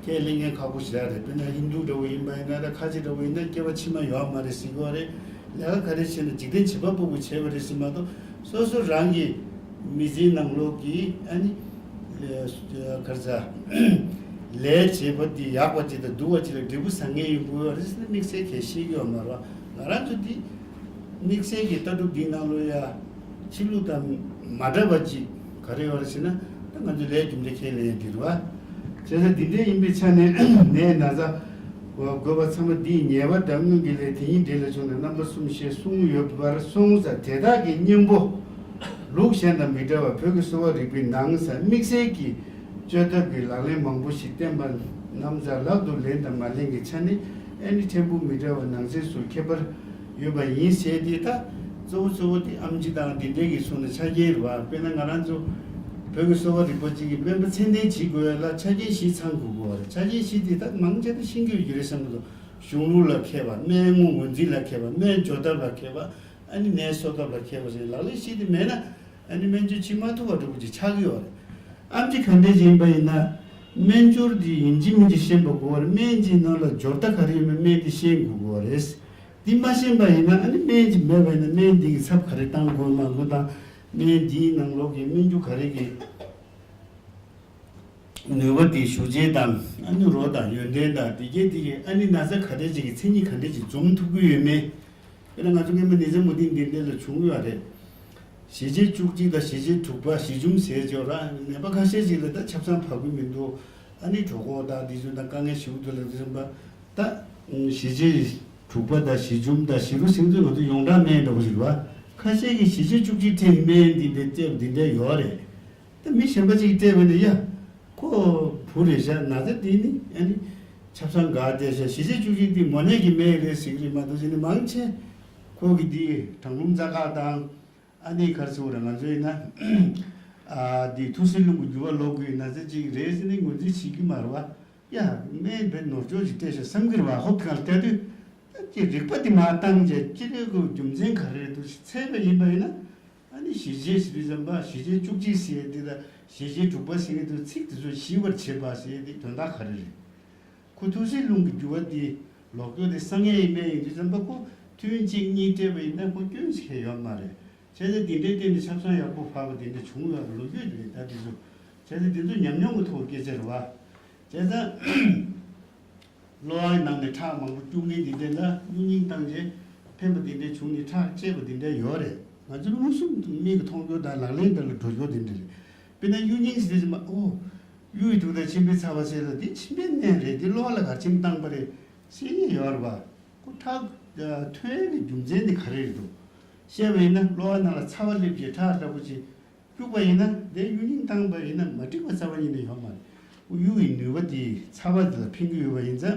ཁས་ལེན་མཁན་ཁག་པོ་ཞེ་དྲག་རེད། དཔེར་ན་ཧིན་དུ་འདྲ་བོ་ཡིན་པ་ཡིན་ན་ར་ཁ་ཆེ་འདྲ་བོ་ཡིན་ན་སྐྱེ་བ་ཕྱི་མ་ཡོད་མ་རེད་ཟེར་གྱི་ཡོད་རེད། ལས་ཀ་ག་རེ་བྱས་ན་འཇིག་རྟེན་བྱེད་པ་པོ་གིས་བྱས་པ་རེད་ཟེར་མ་གཏོགས་སོ་སོ་རང་གི་མི་ཚེའི་ནང་ལོགས་ཀྱི་ཨ་ནི་ལས་ག་རེ་ཟ་ལས་བྱེད་པ་འདི་ཡག་པ་ཅིག་དང་སྡུག་པ་ཅིག་ལ་འབྲས་བུ་བཟང་ངན་ཡོང་གི་ཡོད་རེད་ཟེར་ན་དམིགས་བསལ་གང་ཤེས་ཀྱི་ཡོད་མ་རེད་བ། ང་རང་ཚོ་འདི་དམིགས་བསལ་གྱི་ལྟ་གྲུབ་འདིའི་ནང་ལོགས་ཡ་ཕྱི་ལུགས་དང་མ་འདྲ་བ་ཅིག་ག་རེ་ཡོད་རེད་ཟེར་ན་ད་ང་ཚོ་ལས་རྒྱུ་འབྲས་ཁས་ལེན་ཡ་འདི་རེད་བ། བྱས་ཙང་འདི་འདྲ་ཡིན་པའི་ཆ་ནས་ནད་ན་ཚ། འོ་དགོས་པ་ཚང་མ་འདིའི་ཉེས་པ་དང་སྔོན་གྱི་ལས་དེ་ཉིད་འབྲས་ལ་བྱུང་ནས་རྣམ་པ་གསུམ་ཞེས་གསུངས་ཡོད་པར་སོང་ཙང་དེ་དག་གི་སྙིང་པོ། ལུགས་གཞན་དང་མི་འདྲ་བར་བོད་ཀྱི་གསོ་བ་རིག་པའི་ནང་ཟེར་དམིགས་བསལ་གྱི་བཅོས་ཐབས་ཀྱི་ལག་ལེན་མང་པོ་ཞིག་བསྟན་པ་རྣམས་ལ་ལག་ཏུ་ལེན་དང་མ་ལེན་གྱི་ཆ་ནས་ཨ་ནི་ཕྲན་བུ་མི་འདྲ་བ་ནང་གསེས་སུ་ཁྱད་པར་ཡོད་པ་ཡིན་ཟེར་ཏེ་ད་གཙོ་བོ་གཙོ་བོ་དེ་ཨེམ་ཆི་དང་འདི་འདྲའི་གི་སོང་ནས་ཆ་རྐྱེན་རེད་བ། དཔེར་ན་ང་རང་ཚོ་བོད་ཀྱི་གསོ་བ་རིག་པ་གཅིག་གི་སྨན་པ་ཚད་ལྡན་བྱེད་དགོས་ཡ་ལ་ཆ་རྐྱེན་བཞི་ཚང་དགོས་ཀྱི་ཡོད་རེད། ཆ་རྐྱེན་བཞི་དེ་ད་མང་ཆེ་ད་ཤེས་ཀྱི་ཡོད་ཀྱི་རེད་བསམ་གྱི་འདུག་གཞུང་ལུགས་ལ་མཁས་པ། སྨན་དངོས་ངོས་འཛིན་ལ་མཁས་པ། སྨན་སྦྱོར་ཐབས་ལ་མཁས་པ། ཨ་ནི་ནད་གསོ་ཐབས་ལ་མཁས་པ་ཞིག་ལག་ལེན་བཞི་དེ་མེད་ན་ཨ་ནི་སྨན་བཅོས་བྱེད་མ་ཐུབ་པ་འདྲ་པོ་ཅིག་ཆགས་ཀྱི་ཡོད་རེད། ཨེམ་ཆི་ག་འདྲས་ཅིག་ཡིན་པ་ཡིན་ན་སྨན་སྦྱོར་འདི་ཡིན་གཅིག་མིན་གཅིག་ཤེས་པ་དགོས་པ་རེད། སྨན་གྱི་ནང་ལ་སྦྱོར་རྟགས་ག་རེ་ཡོད་མེད་སྨན་དེ་ཤེས་དགོས་ཀྱི་ཡོད་རེད། འདི་མ་ཤེས་པ་ཡིན་ན་ཨ་ནི་སྨན་གྱི་མེད་པ་ཡིན་ན་སྨན་འདི་གི་ཚབ་ག་རེ་བཏང་དགོས་མ་དགོས་དང་སྨན་འདིའི་ནང་ལོགས་ཀྱི་སྨན་རྒྱུ་ག་རེ་གི་ནུས་པ་དེ་ཞུ་བྱེད་དང་ཨ་ནི་རོ་དང་ཡོན་ཏན་དང་དེ་གས་དེ་གས་ཨ་ནི་ན་ཚ་ག་འདྲ་ཅིག་གི་མཚན་ཉིད་ག་འདྲ་ཅིག་འཛོམས་ཐུབ་ཀྱི་ཡོད་མེད། དཔེར་ན་ང་ཚོ་སྔོན་མ་ནད་མཚོན་མུ་ཏིག་འདི་འདྲ་ལ་བྱུང་ཡོད་རེད། བཞི་ཆའི་བཅུ་གཅིག་དང་བཞི་ཆའི་དྲུག་པ་བཞི་འཇོམས་ཟེར་ཅོག་ར་ནད་པ་ཁ་ཤས་ཅིག་ལ་ད་ཆབ་གསང་བབས་ཀྱི་མི་འདུག་ཨ་ནི་གྲོད་ཁོག་དང་འདི་ཚོ་དང་དཀའ་ངལ་ཞེ་པོ་འདུག་ལབ་དུས་ཙམ་པ་ད་བཞི་ཆའི་དྲུག་པ་དང་བཞི་འཇོམས་དང་བཞི་རུ་ཟེར་དུས་ང་ཚོ་ཡོངས་གྲགས་སྨན་འདྲ་པོ་ཞིག་རེད་བ། ཁ་ཤས་ཀྱིས་བཞི་ཆའི་བཅུ་གཅིག་ཁྲིད་སྨན་འདི་འདྲ་བལྟས་པ་འདི་འདྲ་ཡོད་རེད། ད་མི་གཞན་པ་ཅིག་གིས་བལྟས་པ་ནི་ཡ། ཁོ་བུ་རེད་ཤག་ན་ཚ་འདི་ནི་ཨ་ནི་ཆབ་གསང་འགག་བསྡད་ཤག་བཞི་ཆའི་བཅུ་གཅིག་འདི་མོ་ནད་ཀྱི་སྨན་རེད་ཟེར་གྱི་རེད་མ་གཏོགས་ཅི་ནི་མང་ཆེ་ཁོ་གི་འདི་གྲང་རླུང་རྩ་ཁ་དང་ཨ་ནི་ག་རེ་ཟེར་དགོས་རེད། ང་ཚོ་ཡིན་ན་ཨ་འདི་ཐུར་སེལ་རླུང་གི་རྒྱུ་བ་ལོག་གི་ན་ཚ་ཅིག་རེད་ཟེར་ནས་ངོས་འཛིན་བྱེད་ཀྱི་མ་རེད་བ། ཡ་སྨན་བེད་ནོར་འཆོར་ཞིག་སྤྲད་ཤག་བསམ་གྱི་རེད་བ། ཧོབ་ཐང་ལ་བལྟས་དུས་ད་ཅི་རིག་པ་འདི་མ་བཏང་བྱས་ཅི་རེད་གོ་རྒྱུ་མཚན་ག་རེ་རེད་འདུག་ཅིག་འཚོལ་བ་ཡིན་པ་ཡིན་ན། ཨ་ནི་བཞི་ཆའི་ཟེར་དུས་ཙམ་པ་བཞི་ཆའི་བཅུ་གཅིག་ཟེར་ཡས་འདི་དང་བཞི་ཆའི་དྲུག་པ་ཟེར་ཡས་འདི་ཚིག་དེ་ཚོ་ཞི་བར་བྱེད་པ་ཟེར་ཡས་འདི་དོན་དག་ག་རེ་རེད། ཁོ་ཐུར་སེལ་རླུང་གི་རྒྱུ་བ་འདི་ལོག་སྐྱོ་དེ་བསང་ཡས་ཡིན་མེད་ཡིན་དུས་ཙམ་པ་ཁོ་ཐུན་གཅིག་གཉིས་སྤྲད་པ་ཡིན་ན་ཁོ་སྐྱོན་ཞིག་ཡོད་མ་རེད། བྱས་ཙང་འདི་འདྲའི་སྟེང་ནས་ཆབ་གསང་ཡག་པོ་ཕབ་པ་འདི་འདྲ་བྱུང་ཡོད་ལོ་རྒྱུས་རེད་ད་འདི་ཚོ། བྱས་ཙང་འདི་ཚོ་ཉམས་མྱོང་གི་ཐོག་སྐད་ཆ་རེད་བ། བྱས་ཙང་། གློ་བའི་ནང་ནས་ཁྲག་མང་པོ་སྐྱུག་མཁན་འདི་འདྲ་ལ་གཡུ་རྙིང་བཏང་རྗེས་ཕན་པ་འདི་འདྲ་བྱུང་ནས་ཁྲག་བཅད་པ་འདི་འདྲ་ཡོད་རེད། ང་ཚོའི་མངོན་སུམ་དུ་མིག་གིས་མཐོང་རྒྱུ་དང་ལག་ལེན་དེ་ལ་འགྲོ་རྒྱུ་དེ་འདྲ་རེད། དཔེར་ན་གཡུ་རྙིང་ཟེར་དུས་ཙམ་པ་ཨོ། གཡུ་ཡི་དུག་དང་མཆིན་པའི་ཚ་བ་ཟེར་ལ་འདི་མཆིན་པའི་ནད་རེད། འདི་གློ་བ་ལ་ག་རེ་བྱས་ནས་བཏང་པ་རེད་ཤེས་ཀྱི་ཡོད་རེད་པ། ཁོ་ཁྲག་ཐོན་ཡས་ཀྱི་རྒྱུ་མཚན་དེ་ག་རེ་རེད་འདུག་བཤད་པ་ཡིན་ན་གློ་བ་ནང་ལ་ཚ་བ་སླེབས་རྗེས་ཁྲག་ལྟ་བུ་ཅིག་སྐྱུག་པ་ཡིན་ན་དེ་གཡུ་རྙིང་བཏང་པ་ཡིན་ན་མ་འགྲིག་པ་རྩ་བ་ཉིད་ནས་ཡོད་མ་རེད། ཁོ་གཡུ་ཡི་ནུས་པ་དེ་ཚ་བ་དེ་ལ་ཕན་གྱི་ཡོད་པ་ཡིན་ཙང་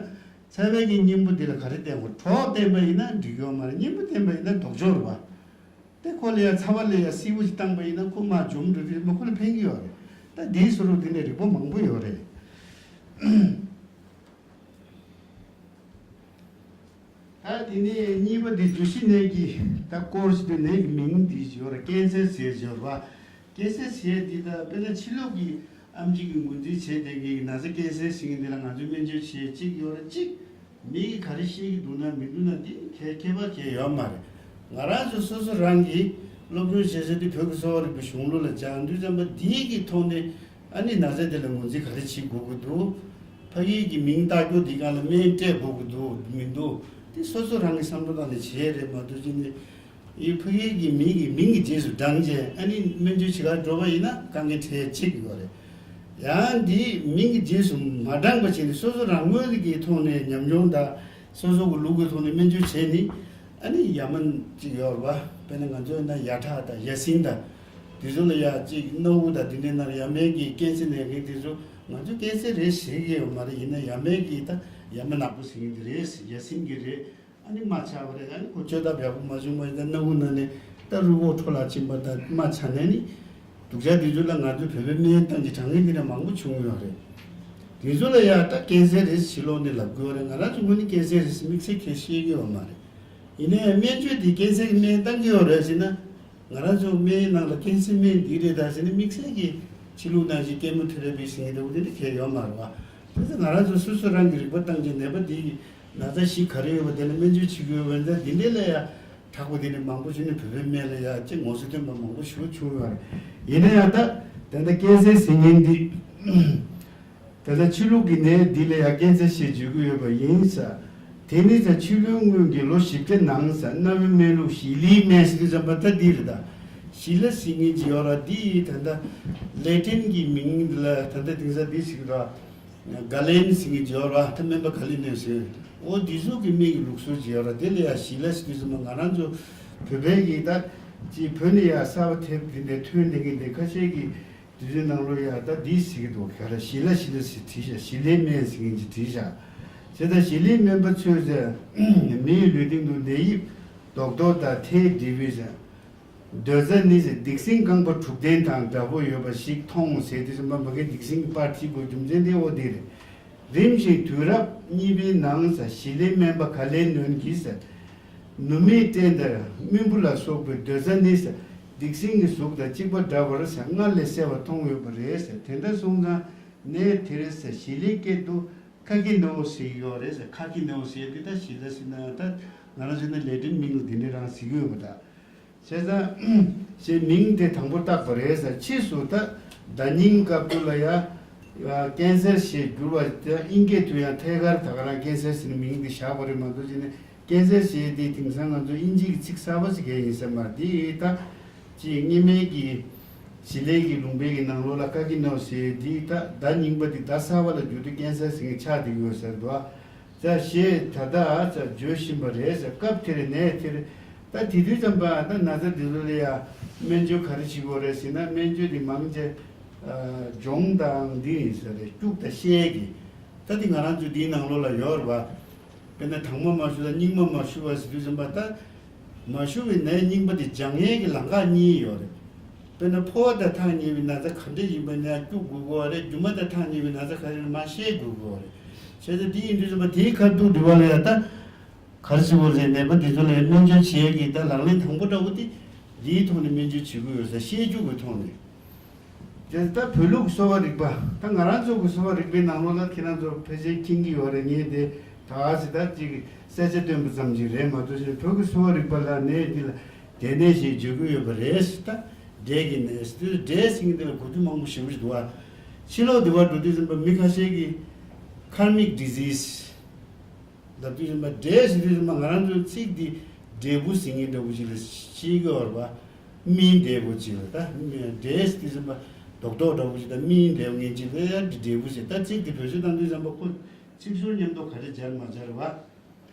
ཚ་བའི་གི་གཉེན་པོ་དེ་ལ་ག་རེ་བསྟེན་དགོས། གྲོགས་བསྟེན་པ་ཡིན་ན་འགྲིག་ཡོད་མ་རེད། གཉེན་པོ་བསྟེན་པ་ཡིན་ན་ལྡོག་ཕྱོགས་རེད་པ། དེ་ཁོ་ལ་ཡ་ཚ་བ་ལ་ཡ་བསིལ་པོ་ཞིག་བཏང་པ་ཡིན་ན་ཁོ་མར་འཇོམས་འགྲོ་དུས་མ་ཁོ་ལ་ཕན་གྱི་ཡོད་རེད། ད་འདིའི་སོ་རུ་འདི་ནས་རིགས་པ་མང་པོ་ཡོད་རེད། ད་དེ་ནས་གཉིས་པ་འདི་སྒྱུར་བཤད་ནད་ཀྱི་ད་སྐོར་ཞིག་འདུག་ནད་ཀྱི་མིང་འདི་ཡོད་རེད། ཀན་སར་ཟེར་ཡོད་རེད་པ། ཀན་སར་ཟེར་འདི་ད་དཔེར་ན་ཕྱི་ལོགས་ཀྱི་ཨེམ་ཆི་གི་ངོས་འཛིན་བྱས་བསྡད་མཁན་གྱི་ན་ཚ་ཀན་སར་ཟེར་མཁན་འདི་ལ་ང་ཚོས་སྨན་བཅོས་བྱེད་ཅིག་ཡོད་རེད་ཅིག་མི་གིས་ག་རེ་ཤེས་ཀྱི་འདུག་ན་མི་འདུག་ན་འདི་ཁྱད་ཁྱད་པར་གང་ཡང་ཡོད་མ་རེད། ང་རང་ཚོ་སོ་སོ་རང་གིས་སློབ་སྦྱོང་བྱེད་ས་དེ་བོད་ཀྱི་གསོ་བ་རིག་པའི་གཞུང་ལུགས་ལ་སྦྱང་དུས་ཙམ་པ་འདིའི་གི་ཐོག་ནས་ཨ་ནི་ན་ཚ་དེ་ལ་ངོས་འཛིན་ག་རེ་བྱེད་དགོས་ཀྱི་འདུག་ཕ་གིའི་གི་མིང་བཏགས་རྒྱུ་འདི་སྒང་ལ་སྨན་སྤྲད་དགོས་ཀྱི་འདུག་མི་འདུག་དེ་སོ་སོ་རང་གིས་བསམ་བློ་བཏང་ནས་བྱེད་རེད་མ་གཏོགས་ཅི་ནས། ཡི་ཕ་གིའི་གི་མིང་གི་མིང་གི་རྗེས་སུ་འབྲངས་རྗེས་ཨ་ནི་སྨན་བཅོས་བྱེད་གར་འགྲོ་བ་ཡིན་ན་དཀའ་ངལ་འཕྲད་ཡ་གཅིག་ཡོད་རེད། ཡང་འདི་མིང་གི་རྗེས་སུ་མ་འབྲངས་པ་བྱས་ནས་སོ་སོ་རང་ངོས་ཀྱི་ཐོག་ནས་ཉམས་མྱོང་དང་སོ་སོ་གི་ལུགས་ཀྱི་ཐོག་ནས་སྨན་བཅོས་བྱས་ནི་ཨ་ནི་ཡ་མ་གཅིག་ཡོད་རེད་པ། དཔེར་ན་ང་ཚོའི་ནང་ཡ་ཁྲག་དང་ཡ་སྲིན་དང་དེ་ཚོ་ལ་ཡ་གཅིག་སྣ་བུག་དང་དེ་འདྲའི་ནང་ཡ་མའི་གི་ཀན་སར་ནད་མཁན་དེ་ཚོ་ང་ཚོ་ཀན་སར་རེད་ཟེར་གྱི་ཡོད་མ་རེད། ཡིན་ན་ཡ་མའི་གི་ད་ཡ་མ་ནག་པོ་ཟེར་གྱི་འདི་རེད། ཡ་སྲིན་གྱི་རེད། ཨ་ནི་རྨ་ཆགས་པ་རེད། ཨ་ནི་ཁོ་བཅོས་ཐབས་ཡག་པོ་མ་བྱུང་བ་ཡིན་ན་སྣ་བུག་ནང་ནས་ད་རུས་ཁོག་འཕྲོ་བརླག་ཕྱིན་པ་དང་རྨ་ཆགས་ནས་ནི་སྡུག་ཅག་དེ་ཚོ་ལ་ང་ཚོས་བོད་པའི་སྨན་བཏང་གི་དྲག་ངན་དེ་འདྲ་མང་པོ་བྱུང་ཡོད་རེད། དེ་ཚོ་ལ་ཡ་ད་ཀན་སར་རེད་ཕྱི་ལོགས་ནས་ལབ་དགོས་རེད། ང་རང་ཚོ་དངོས་གནས་ཀན་སར་རེད་དམིགས་བསལ་གྱིས་ཤེས་ཀྱི་ཡོད་མ་རེད། ཡིན་ནའི་སྨན་བཅོས་དེ་ཀན་སར་གྱི་སྨན་བཏང་གི་ཡོད་རེད་ཟེར་ན། ང་རང་ཚོ་སྨན་ནང་ལ་ཀན་སར་སྨན་འདི་རེད་ད་ཟེར་ནས་དམིགས་བསལ་གྱི་ཕྱི་ལུགས་ནང་བཞིན་ཀེ་མོ་ཐེ་ར་པི་ཟེར་མཁན་འདྲ་བོ་དེ་འདྲ་གང་ཡང་ཡོད་མ་རེད་པ། དེ་ཚོ་ང་རང་ཚོ་སོ་སོ་རང་གི་རིག་པ་བཏང་རྗེས་ནད་པ་འདི་ན་ཚ་གཞི་ག་རེ་ཡོད་པ་དེ་ལ་སྨན་བཅོས་བྱེད་དགོས་པ་འདྲ་འདི་འདྲ་ལ་ཡ་དྲག་པོ་དེ་འདྲ་མང་པོ་བྱུང་ནས་བོད་པའི་སྨན་ལ་ཡ་ཅིག་ངོ་སོ་ཐོན་པ་མང་པོ་ཞེ་པོ་བྱུང་ཡོད་རེད། ཡིན་ན་ཡང་ད་ད་ལྟ་ཀན་སར་ཟེར་མཁན་འདི། དེ་ལྟར་ཕྱི་ལུགས་ཀྱི་ནད་འདི་ལ་ཡང་ཀན་སར་ཞེས་བརྗོད་ཀྱི་ཡོད་པ་ཡིན་ས། དེ་ནི་ས་ཕྱི་ལོའི་སྔོན་གྱི་ལོ་བཞི་བརྒྱ་ནང་ས་གནའ་བོའི་སྨན་ལུགས་ཞི་ལིའི་སྨན་ཟེར་དུས་ཙམ་པ་ད་འདི་རེད་ད། ཞི་ལ་ཟེར་མཁན་ཅིག་ཡོད་ར། འདི་ད་ལྟ་ལེ་ཊིན་གྱི་མིང་ལ་ད་ལྟ་དེང་སང་འདི་ཟེར་གྱི་ར། ག་ལེན་ཟེར་མཁན་ཅིག་ཡོད་ར། ད་སྨན་པ་ག་ལེ་ནོ་ཟེར། འོ་འདི་ཚོ་གི་སྨན་གྱི་ལུགས་སྲོལ་ཅིག་ཡོད་ར། དེ་ལ་ཡང་ཞི་ལ་ཟེར་དུས་ཙམ་པ་ང་རང་ཚོ་བོད་པའི་གི་ད་ཅིག་བོད་ནས་ཡང་གསར་པ་ཐེབས་དེ་འདྲའི་ཐོན་བསྡད་མཁན་དེ་ཁ་ཤས་ཀྱིས། དེ་ཚོའི་ནང་ལོགས་ཡ་ད་འདི་ཟེར་གྱི་འདུག་ག་ར་ཞི་ལ་ཞི་ལ་ཟེར་བྲིས་ཤག་ཞི་ལའི་སྨན་ཟེར་མཁན་ཅིག་བྲིས་ཤག་བྱས་ཙང་ཞི་ལའི་སྨན་པ་ཚོས་ཟེར། མི་ཡི་ལུས་སྟེང་དུ་ནད་དབྱིབས་རྡོག་རྡོག་དང་ཐལ་འདྲིས་པའི་ཟེར། འདོད་རྩ་ནི་ཟེར་སྡིག་སྲིན་རྐང་པ་དྲུག་ལྡན་དང་འདྲ་པོ་ཡོད་པ་ཞིག་མཐོང་ཟེར་དུས་ཙམ་པ་མ་གི་སྡིག་སྲིན་གྱི་པར་བྲིས་དགོས་རྒྱུ་མཚན་དེ་འོ་དེ་རེད། རིམ་བཞིན་དུས་རབས་གཉིས་པའི་ནང་ཟེར་ཞི་ལའི་སྨན་པ་ག་ལེ་ནོན་གྱིས་ཟེར། ནུ་མའི་སྐྲན་དང་སྨུན་པོ་ལ་སོགས་པའི་འདོད་རྩ་ནི་སྡིག་སྲིན་གྱི་གཟུགས་དང་གཅིག་པ་འདྲ་བར་སྔར་ལས་གསལ་བར་མཐོང་ཡོད་པ་རེད། དེ་འདྲ་སོང་ཙང་ནས་དེར་ཞི་ལའི་སྐད་དུ་ཁ་ཀི་ནོ་ཟེར་ཡོད་རེད། ཁ་ཀི་ནོ་ཟེར་དེ་ད་ཞི་ལ་ཟེར་ན་ད་ང་རང་ཚོ་ནི་ལེ་ཏིན་མིང་ལ་དེ་འདྲ་རང་ཟེར་གྱི་ཡོད་པ་ད། བྱས་ཙང་ཞེས་མིང་དེ་དང་པོ་བཏགས་པ་རེད་ཟེར། ཕྱིས་སུ་ད་ཟླ་སྙིང་སྐབས་དུ་ལ་ཡ་ཀན་སར་ཞེས་བསྒྱུར་བ་དེ་དབྱིན་སྐད་དུ་ཡང་ཐད་ཀར་ད་ག་རང་ཀན་སར་ཟེར་ནས་མིང་འདི་བཞག་པ་རེད་མ་གཏོགས་ཅི་ནས་ཀན་སར་ཞེས་དེ་དེང་སང་ང་ཚོ་དབྱིན་ཇིའི་ཚིག་གསར་པ་ཞིག་གས་ཡིན་ས་མ་རེད། འདི་ད་ཅི་སྔ་མའི་གི་ཞི་ལའི་གི་ལུང་པའི་གི་ནང་ལོགས་ལ་ཀ་ཀི་ནོ་ཟེར་འདི་ད་ཟླ་སྙིང་པ་འདི་ཟླ་གསར་པ་ལ་བསྒྱུར་དུས་ཀན་སར་ཟེར་མཁན་ཆགས་བསྡད་ཡོད་ཟེར་འདུག་ཨ། ཟེར་ཞེས་ད་ལྟ་ཟེར་བརྗོད་བཞིན་པ་རེད་ཟེར། སྐབས་དེར་ནས་དེར་ད་དེ་དུས་ཙམ་པ་ད་ན་ཚ་འདི་ཚོ་ལ་ཡ་སྨན་བཅོས་ག་རེ་བྱེད་དགོས་རེད་ཟེར་ན། སྨན་བཅོས་འདི་མང་ཆེ་སྦྱོང་དང་འདི་ཡིན་ས་རེད། སྐྱུག་དང་བཤལ་གྱི་ད་འདི་ང་རང་ཚོ་འདིའི་ནང་ལོགས་ལ་ཡོད་རེད་པ། དཔེར་ན་དྭངས་མ་མ་ཞུ་དང་སྙིགས་མ་མ་ཞུ་བ་ཟེར་དུས་ཙམ་པ་ད། མ་ཞུ་བའི་ནད་རྙིང་པ་དེ་སྦྱང་ཡས་ཀྱི་ལམ་ཁ་གཉིས་ཡོད་རེད། དཔེར་ན་ཕོ་བ་དང་ཐག་ཉེ་བའི་ན་ཚ་ག་འདྲ་ཡིན་པ་ནས་སྐྱུག་དགོས་ཀྱི་རེད། རྒྱུ་མ་དང་ཐག་ཉེ་བའི་ན་ཚ་ག་རེ་ཡིན་ན་མར་བཤལ་དགོས་ཀྱི་རེད། བྱས་ཙང་དེ་ཡིན་དུས་ཙམ་པ་དེའི་ཁ་ཐུག་འདྲི་བ་ལ་ཡང་ད་ག་རེ་ཟེར་དགོས་རེད། ནད་པ་འདི་ཚོ་ལ་སྨན་བཅོས་བྱེད་ཡས་ཀྱི་ད་ལག་ལེན་དང་པོ་འདྲ་བོ་དེ་འདིའི་ཐོག་ནས་སྨན་བཅོས་བྱེད་དགོས་ཡོད་ས་བཤལ་རྒྱུ་གི་ཐོག་ནས། དེ་ད་བོད་ལུགས་གསོ་བ་རིག་པ་ད་ང་རང་ཚོ་གི་གསོ་བ་རིག་པའི་ནང་ལོགས་ལ་ཁྱེད་རང་ཚོ་ཕལ་ཆེར་མཁྱེན་གྱི་ཡོད་རེད། ངས་དེ་ད་ག་ཟེ་ད་ཅིག་གསལ་ཆ་སྟོན་པ་ཙམ་ཅིག་རེད་མ་གཏོགས་ཅིག་བོད་ཀྱི་གསོ་བ་རིག་པ་ལ་ནད་འདི་ལ་འབྲས་ནད་ཞེས་བརྗོད་ཀྱི་ཡོད་པ་རེད། ད་འབྲས་ཀྱི་ནད་ཟེར་དུས་འབྲས་ཟེར་མཁན་འདི་ལ་གོ་རྒྱུ་མང་པོ་ཞེ་པོ་ཞིག་འདུག་བ། ཕྱི་ལོགས་འདི་བར་འགྲོ་དུས་ཙམ་པ་མི་ཁ་ཤས་ཀྱིས་ཁར་མིག་ཌི་ཟིས་ལབ་དུས་ཙམ་པ་འབྲས་ཟེར་དུས་ཙམ་པ་ང་རང་ཚོའི་ཚིག་འདི་འབྲས་བུ་ཟེར་མཁན་འདྲ་བོ་ཞིག་ལ་ཤེས་ཀྱི་ཡོད་རེད་བ། སྨིན་འབྲས་བུ་ཅིག་ལ་ད་འབྲས་དེ་བཞིན་པ་རྡོག་རྡོག་འདྲ་བོ་ཞིག་ད་སྨིན་འབྲས་བུ་ངན་ཅིག་ལ་ཡ་འབྲས་བུ་ཟེར། ད་ཚིག་དེ་བེད་སྤྱོད་བཏང་དུས་ཙམ་པ་ཁོ་ཚིག་སྦྱོར་མཉམ་དུ་ག་རེ་སྦྱར་མ་སྦྱར་བ།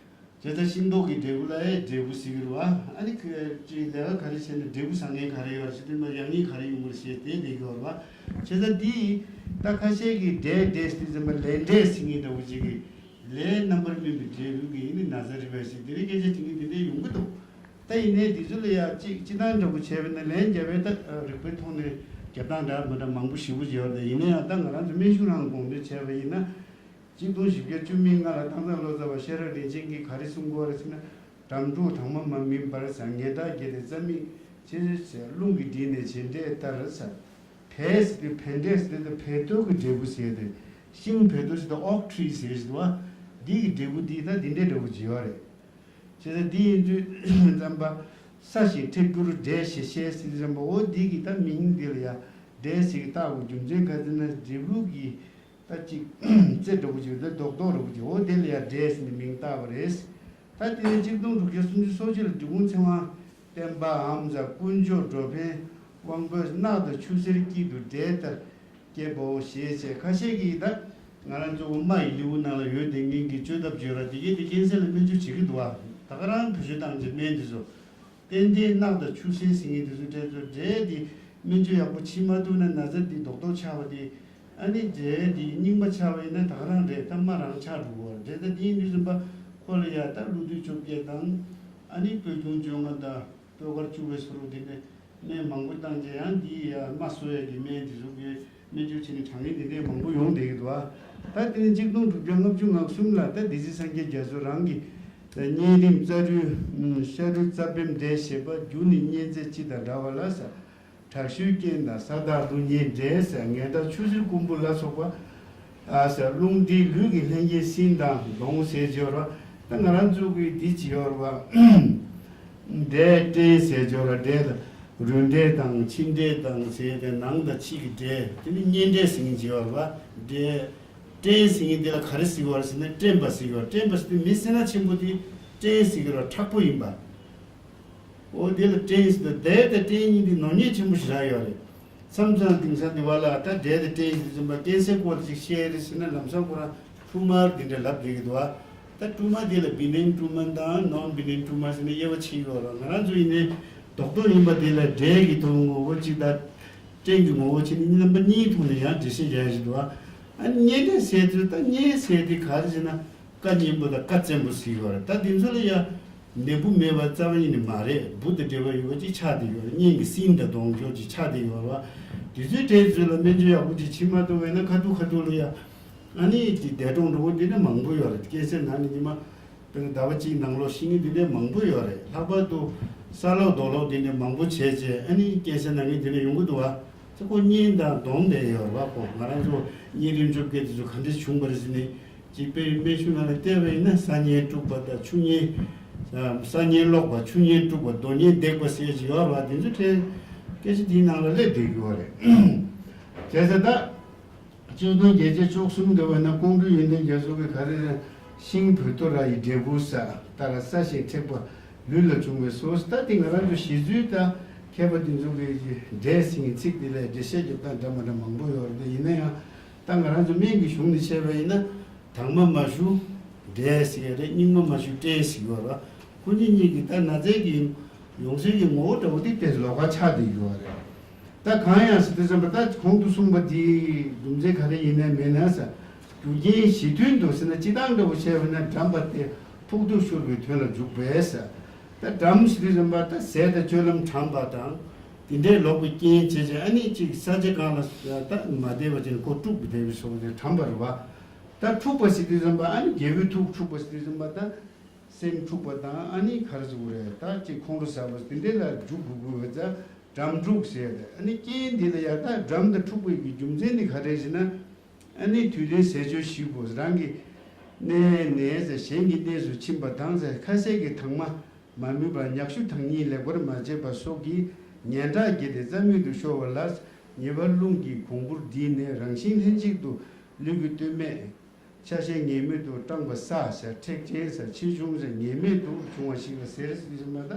བྱས་ཙང་ཤིང་ཏོག་གི་འབྲས་བུ་ལ་ཡ་འབྲས་བུ་ཟེར་གི་རེད་བ། ཨ་ནི་ཁ་ཅིག་ལས་ཀ་ག་རེ་བྱས་ན་འབྲས་བུ་བཟང་ངན་ག་རེ་ཡོད་རེད་ཟེར་དུས་ན་ཡག་ཉེས་ག་རེ་ཡོང་གི་རེད་ཟེར་དེ་བསྡད་ཀྱི་ཡོད་རེད་བ། བྱས་ཙང་འདི་ད་ཁ་ཤས་ཀྱིས་འབྲས་འབྲས་ཟེར་དུས་ཙམ་པ་ལས་འབྲས་ཟེར་མཁན་འདྲ་བོ་ཅིག་གིས། ལས་རྣམ་པར་སྨིན་པའི་འབྲས་བུ་གི་ཡིན་ནི་ན་ཚ་རིག་པས་ཟེར་དེ་རིང་སྐད་ཆ་དྲི་ངན་དེ་འདྲ་ཡོང་གི་འདུག་ད་ཡིན་ནའི་དེ་ཚོ་ལ་ཡ་གཅིག་སྤྱི་བཏང་འདྲ་པོ་བྱས་པ་ཡིན་ན་ལན་རྒྱབ་པའི་ད་རིག་པའི་ཐོག་ནས་རྒྱབ་སྟངས་འདྲ་མི་འདྲ་མང་པོ་ཞེ་པོ་ཅིག་ཡོད་རེད། ཡིན་ན་ཡང་ད་ང་རང་ཚོ་སྨན་གཞུང་རང་དགོངས་དོན་བྱས་པ་ཡིན་ན། གཅིག་སྟོང་བཞི་བརྒྱ་བཅུ་མེད་ལྔ་ལ་སྟག་ཚང་བློ་བཟང་བ་ཤེས་རབ་རིན་ཆེན་གྱིས་ག་རེ་གསུང་གི་ཡོད་རེད་ཟེར་ན། འགྲམ་འཁྲུག་དྭངས་མ་མ་སྨིན་པར་ཟེར། ངན་རྟགས་བརྒྱད་དེ་རྩ་མེད་ཕྱིར་ཟེར། རླུང་གིས་བསྒྲིལ་ནས་བྱེད་འབྲས་ལྟར་ཟེར། བས་ཟེར་དུས་བས་འབྲས་ཟེར་དུས་བས་མཐོ་གི་འབྲས་བུ་ཟེར་ཏེ། ཤིང་བས་མཐོ་ཟེར་དུས་ཨོག་ཊི་རི་ཟེར་ཞིག་འདུག་བ། འདི་གི་འབྲས་བུ་འདི་ད་འདི་འདྲའི་འདྲ་བོ་ཅིག་ཡོད་རེད། བྱས་ཙང་འདི་ཡིན་དུས་ཙམ་པ། ས་ཞིང་འཕྲེགས་གྱུར་འབྲས་ཞེས་བཤད་ཟེར་དུས་ཙམ་པ། འོ་འདི་གི་ད་མིང་འདི་ལ་ཡ་འབྲས་ཟེར་གི་བཏགས་པའི་རྒྱུ་མཚན་ག་ཟེར་ན། འབྲས་བུ་གི་ད་ཅིག་རྩེ་འདྲ་བོ་ཅིག་ད་རྡོག་རྡོག་འདྲ་བོ་ཅིག་འོ་དེ་ལ་ཡ་འབྲས་ཟེར་ནས་མིང་བཏགས་པ་རེད། ད་དེ་ནས་གཅིག་སྟོང་དྲུག་བརྒྱ་སུམ་ཅུ་སོ་གཅིག་ལ་འབྲི་གུང་ཚེ་དབང་བསྟན་པའམ་ཟེར་དཀོན་མཆོག་འགྲོ་ཕན་དབང་པོས་གནག་དང་ཆུ་སེར་དཀྱིལ་དུ་འབྲས་ལྟར་སྐྱེས་པའོ་ཞེས་བྱས། ཁ་ཤས་ཀྱིས་ད་ང་རང་ཚོ་རྨ་ཡི་ལེའུ་ནང་ལ་ཡོད་དེ་ངན་གྱི་བཅོས་ཐབས་བརྗོད་ར་དེ་གས་དེ་ཀན་སར་ལ་སྨན་བཅོས་བྱེད་ཀྱི་འདུག་བ། ད་ག་རང་བེད་སྤྱོད་བཏང་བྱས་སྨན་དེ་ཚོ། ཏན་ཏན་གནག་དང་ཆུ་སེར་ཟེར་མཁན་དེ་ཚོ་འབྲས་ཚོ་འབྲས་དེ་སྨན་བཅོས་ཡག་པོ་བྱེད་མ་ཐུབ་ན་ན་ཚ་འདི་རྡོག་རྡོག་ཆགས་པ་དེ། ཨ་ནི་འབྲས་དེ་རྙིང་པ་ཆགས་པ་ཡིན་ན་ད་ག་རང་རེད། ད་རྨ་རང་ཆགས་འགྲོ་གི་རེད། ད་དེ་ཡིན་དུས་ཙམ་པ་ཁོ་ལ་ཡ་ད་ཀླུ་བདུད་བཅོ་བརྒྱད་དང་། ཨ་ནི་སྤོས་ཐུང་བཅོ་ལྔ་དང་སྤོས་དཀར་བཅུ་པའི་སོ་རུ་དེ་འདྲ་སྨན་མང་པོ་བཏང་རྗེས་ཡང་འདི་ཡ་རྨ་གསོ་ཡ་གི་སྨན་དེ་ཚོ་གི་སྨན་བཅོས་བྱས་ནས་དྲག་ངན་དེ་འདྲས་མང་པོ་ཡོང་བསྡད་ཀྱི་འདུག་ཨ། ད་དེ་ནི་གཅིག་སྟོང་དྲུག་བརྒྱ་ལྔ་བཅུ་ང་གསུམ་ལ་ད་སྡེ་སྲིད་སངས་རྒྱས་རྒྱ་མཚོ་རང་གིས་གཉན་རིམས་རྩ་རུས་ཤ་རུས་རྩ་བེམ་འབྲས་ཞེས་པ། རྒྱུ་ནི་གཉན་ཚད་སྤྱི་དང་འདྲ་བ་ལ་ཟེར། དྲག་ཤུལ་རྐྱེན་དང་ས་བདག་ཀླུ་གཉན་འབྲས་ཟེར། ངན་རྟགས་ཆུ་སེར་རྐུན་པོ་ལ་སོགས་པ། ཨ་ཟེར། རླུང་མཁྲིས་ལུས་ཀྱི་ལྷན་སྐྱེས་སྲིན་དང་གདོང་ཟེར་སྦྱོར་བ། ད་ང་རང་ཚོ་གི་འདི་ཅི་ཡོད་རེད་བ། འབྲས་སྐྲན་ཟེར་སྦྱོར་བ། འབྲས་ལ་རུས་འབྲས་དང་ཕྱི་འབྲས་དང་ཟེར་ཏེ་ནང་དང་ཕྱི་གི་འབྲས་དེ་ནི་གཉན་འབྲས་ཟེར་མཁན་ཅི་ཡོད་རེད་བ། འབྲས་སྐྲན་ཟེར་མཁན་དེ་ལ་ག་རེ་ཟེར་གི་ཡོད་རེད་ཟེར་ན་སྐྲན་པ་ཟེར་གི་ཡོད་རེད། སྐྲན་པ་ཟེར་དུས་མི་སེར་སྣ་ཆེན་པོ་དེ་སྐྲན་ཟེར་གི་རེད་བ། མཁྲེགས་པོ་ཡིན་པ། འོ་དེ་ལ་སྐྲན་ཟེར་དུས་འབྲས་དང་སྐྲན་གཉིས་དེ་ནོར་འཁྲུལ་ཆེན་པོ་ཞེ་དྲག་ཡོད་རེད། མཚམས་མཚམས་དེང་སང་འདི་བ་ལ་ད་འབྲས་དང་སྐྲན་ཟེར་དུས་ཙམ་པ་ཀན་སར་སྐོར་ཅིག་བཤད་རེད་ཟེར་ན་ལམ་སང་ཁོ་རང་ཊུ་མར་འདི་འདྲ་ལབ་བསྡད་ཀྱི་འདུག་ཨ། ད་ཊུ་མར་འདི་ལ་བི་ནིན་ཊུ་མར་དང་ནོན་བི་ནིན་ཊུ་མར་ཟེར་ནས་དབྱེ་བ་ཕྱེ་ཡོད་རེད། ང་རང་ཚོ་ཡིན་ནའི་རྡོག་རྡོག་ཡིན་པ་འདི་ལ་འབྲས་ཀྱི་ཐོག་ངོ་བོ་གཅིག་དང་སྐྲན་གྱི་ངོ་བོ་གཅིག་ནི་རྣམ་པ་གཉིས་ཐོག་ནས་ཡང་འགྲེལ་བཤད་རྒྱག་བཞིན་འདུག་ཨ། ཨ་ནི་གཉན་འབྲས་ཟེར་དུས་ད་གཉན་ཟེར་དེ་ག་རེ་ཟེར་ན། ཀ་གཉན་པོ་དང་ཀ་བཙན་པོ་ཟེར་ཡོད་རེད། ད་འདི་ཚོ་ལ་ཡ་ནད་འབུ་མེད་པ་རྩ་བ་ཉིད་ནས་མ་རེད། འབུ་དང་འབྲེལ་བ་ཡོད་པ་ཅིག་ཆགས་བསྡད་ཡོད་རེད། གཉན་གྱི་སྲིན་དང་གདོང་ཁྱོག་ཅིག་ཆགས་བསྡད་ཡོད་རེད་བ། དེ་ཚོའི་གྲས་ཚོ་ལ་སྨན་བཅོས་ཡག་པོ་ཅིག་བྱེད་མ་ཐུབ་པ་ཡིན་ན་ཁ་ཐུག་ཁ་ཐུག་ལ་ཡ་ཨ་ནི་དེ་འདས་གྲོངས་འགྲོ་བ་འདི་འདྲ་མང་པོ་ཡོད་རེད། ཀན་སར་ན་ནི་ཉི་མ་དཔེར་ན་ཟླ་བ་གཅིག་ནང་ལོགས་ཤི་མཁན་འདི་འདྲ་མང་པོ་ཡོད་རེད། ལྷག་པར་དུ་ས་སློག་རྡོ་སློག་འདི་འདྲ་མང་པོ་བྱས་རྗེས་ཨ་ནི་ཀན་སར་ན་མཁན་འདི་འདྲ་ཡོང་གི་འདུག་བ། ཚེ་ཁོ་གཉན་དང་གདོན་དེ་ཡོད་རེད་བ། ཁོ་ང་རང་ཚོ་གཉན་རིམས་བཅོ་བརྒྱད་དེ་ཚོ་ག་འདྲས་བྱུང་བ་རེད་ཟེར་ནས། ཅིག་དཔེ་སྨན་གཞུང་ནང་ལ་བལྟས་པ་ཡིན་ན་ས་གཉན་དཀྲུགས་པ་དང་ཆུ་གཉན། ས་གཉན་ལོག་པ། ཆུ་གཉན་དཀྲུགས་པ། རྡོ་གཉན་འདེགས་པ་ཟེར་ཅིག་ཡོད་རེད་བ། དེ་ཚོ་དེ་སྐད་ཆ་དེའི་ནང་ལ་སླེབས་བསྡད་ཀྱི་ཡོད་རེད། བྱས་ཙང་ད་སྤྱི་དོན་རྒྱལ་ཆེན་མཆོག་གསུམ་འདྲ་བ་ན་ཀོང་སྤྲུལ་ཡོན་ཏན་རྒྱ་མཚོ་གིས་ག་རེ་རེད། ཤིང་བོད་ཐོ་ར་ཡི་འབྲས་བུ་ཟེར། ད་ར་ས་ཞིང་འཕྲེགས་པ་ལུས་ལ་བྱུང་བའི་སོ། ད་དེ་ང་རང་ཚོ་གཞི་རྩའི་ད་མཁས་པ་དེ་ཚོ་གིས་འབྲས་ཟེར་མཁན་ཚིག་དེ་ལ་འགྲེལ་བཤད་རྒྱབ་སྟངས་འདྲ་མ་འདྲ་མང་པོ་ཡོད་རེད། ཡིན་ན་ཡང་ད་ང་རང་ཚོ་སྨན་གྱི་གཞུང་ནས་བཤད་པ་ཡིན་ན། དྭངས་མ་མ་ཞུ་འབྲས་ཟེར་གྱི་རེད། རྙིང་མ་མ་ཞུ་སྐྲན་ཟེར་གྱི་ཡོད་རེད། ཁོ་གཉིས་གཉིས་ཀྱི་ད་ན་ཚའི་གི་ཡོང་སའི་གི་ངོ་བོ་འདྲ་བོ་དེ་དཔེ་ལོགས་ཀ་ཆགས་བསྡད་ཡོད་རེད། ད་གང་ཡང་ཟེར་དུས་ཙམ་པ་ད་གོང་དུ་གསུངས་པ་འདིའི་རྒྱུ་མཚན་ག་རེ་ཡིན་ནའི་མེད་ན་ཟེར། རྒྱུ་རྐྱེན་གཞི་མཐུན་དུ་ཟེར་ན་སྤྱི་བཏང་འདྲ་བོ་བྱས་པ་ན་འགྲམ་པ་དེ་ཕོག་ཐུག་ཤོར་བའི་དོན་ལ་འཇུག་པས་ཟེར། ད་འགྲམ་ཟེར་དུས་ཙམ་པ་ད་ཟས་དང་སྤྱོད་ལམ་དྲངས་པ་དང་། དེ་འདྲའི་ལོག་པའི་རྐྱེན་བྱས་བྱས་ཨ་ནི་གཅིག་ས་ཆ་གང་ལ་ད་མ་བདེ་བ་ཅན་ཁོ་དཀྲུགས་པའི་དེ་བའི་སོགས་དེ་དྲངས་པ་རེད་བ། ད་འཁྲུགས་པ་ཟེར་དུས་ཙམ་པ་ཨ་ནི་རྒྱལ་པོའི་ཐུགས་འཁྲུགས་པ་ཟེར་དུས་ཙམ་པ་ད། སེམས་འཁྲུགས་པ་དང་ཨ་ནི་ག་རེ་ཟེར་དགོས་རེད། ད་ཅིག་ཁོང་ཁྲོ་ཟ་བ་དེ་འདྲས་ལ་འཇུག་དགོས་དགོས་པ་ཙང་འགྲམ་འཁྲུགས་ཟེར་ཏེ། ཨ་ནི་རྐྱེན་འདི་ལ་ཡང་ད་འགྲམ་དུ་འཁྲུགས་པའི་གི་རྒྱུ་མཚན་འདི་ག་རེ་ཟེར་ན། ཨ་ནི་དུས་ལྡན་ཟས་སྤྱོད་ཞིག་དགོས། རང་གི་གནས་ནས་ཟེར་གཞན་གྱི་གནས་སུ་ཕྱིན་པ་དང་ཟེར། ཁ་ཟས་ཀྱི་དྭངས་མ་མ་སྨིན་པར་མྱག་ཤུ་དང་གཉིས་ལེགས་པར་མ་བྱས་པ་སོགས་ཀྱིས་ངན་རྟགས་བརྒྱད་དེ་རྩ་མེད་དུ་ཤོར་བ་ལ། ཉེ་བར་རླུང་གིས་གོང་བུར་བསྒྲིལ་ནས་རང་བཞིན་ལྷན་ཅིག་ཏུ་ལུས་ཀྱི་སྟོད་སྨད། ཆ་ཤས་ངེས་མེད་དུ་སྐྲངས་པ་ས་ཟེར། མཁྲེགས་ཅན་ཟེར། ཆེ་ཆུང་ཟེར། ངེས་མེད་དུ་བྱུང་བ་ཞིག་ལ་ཟེར་ཟེར་མ་ད།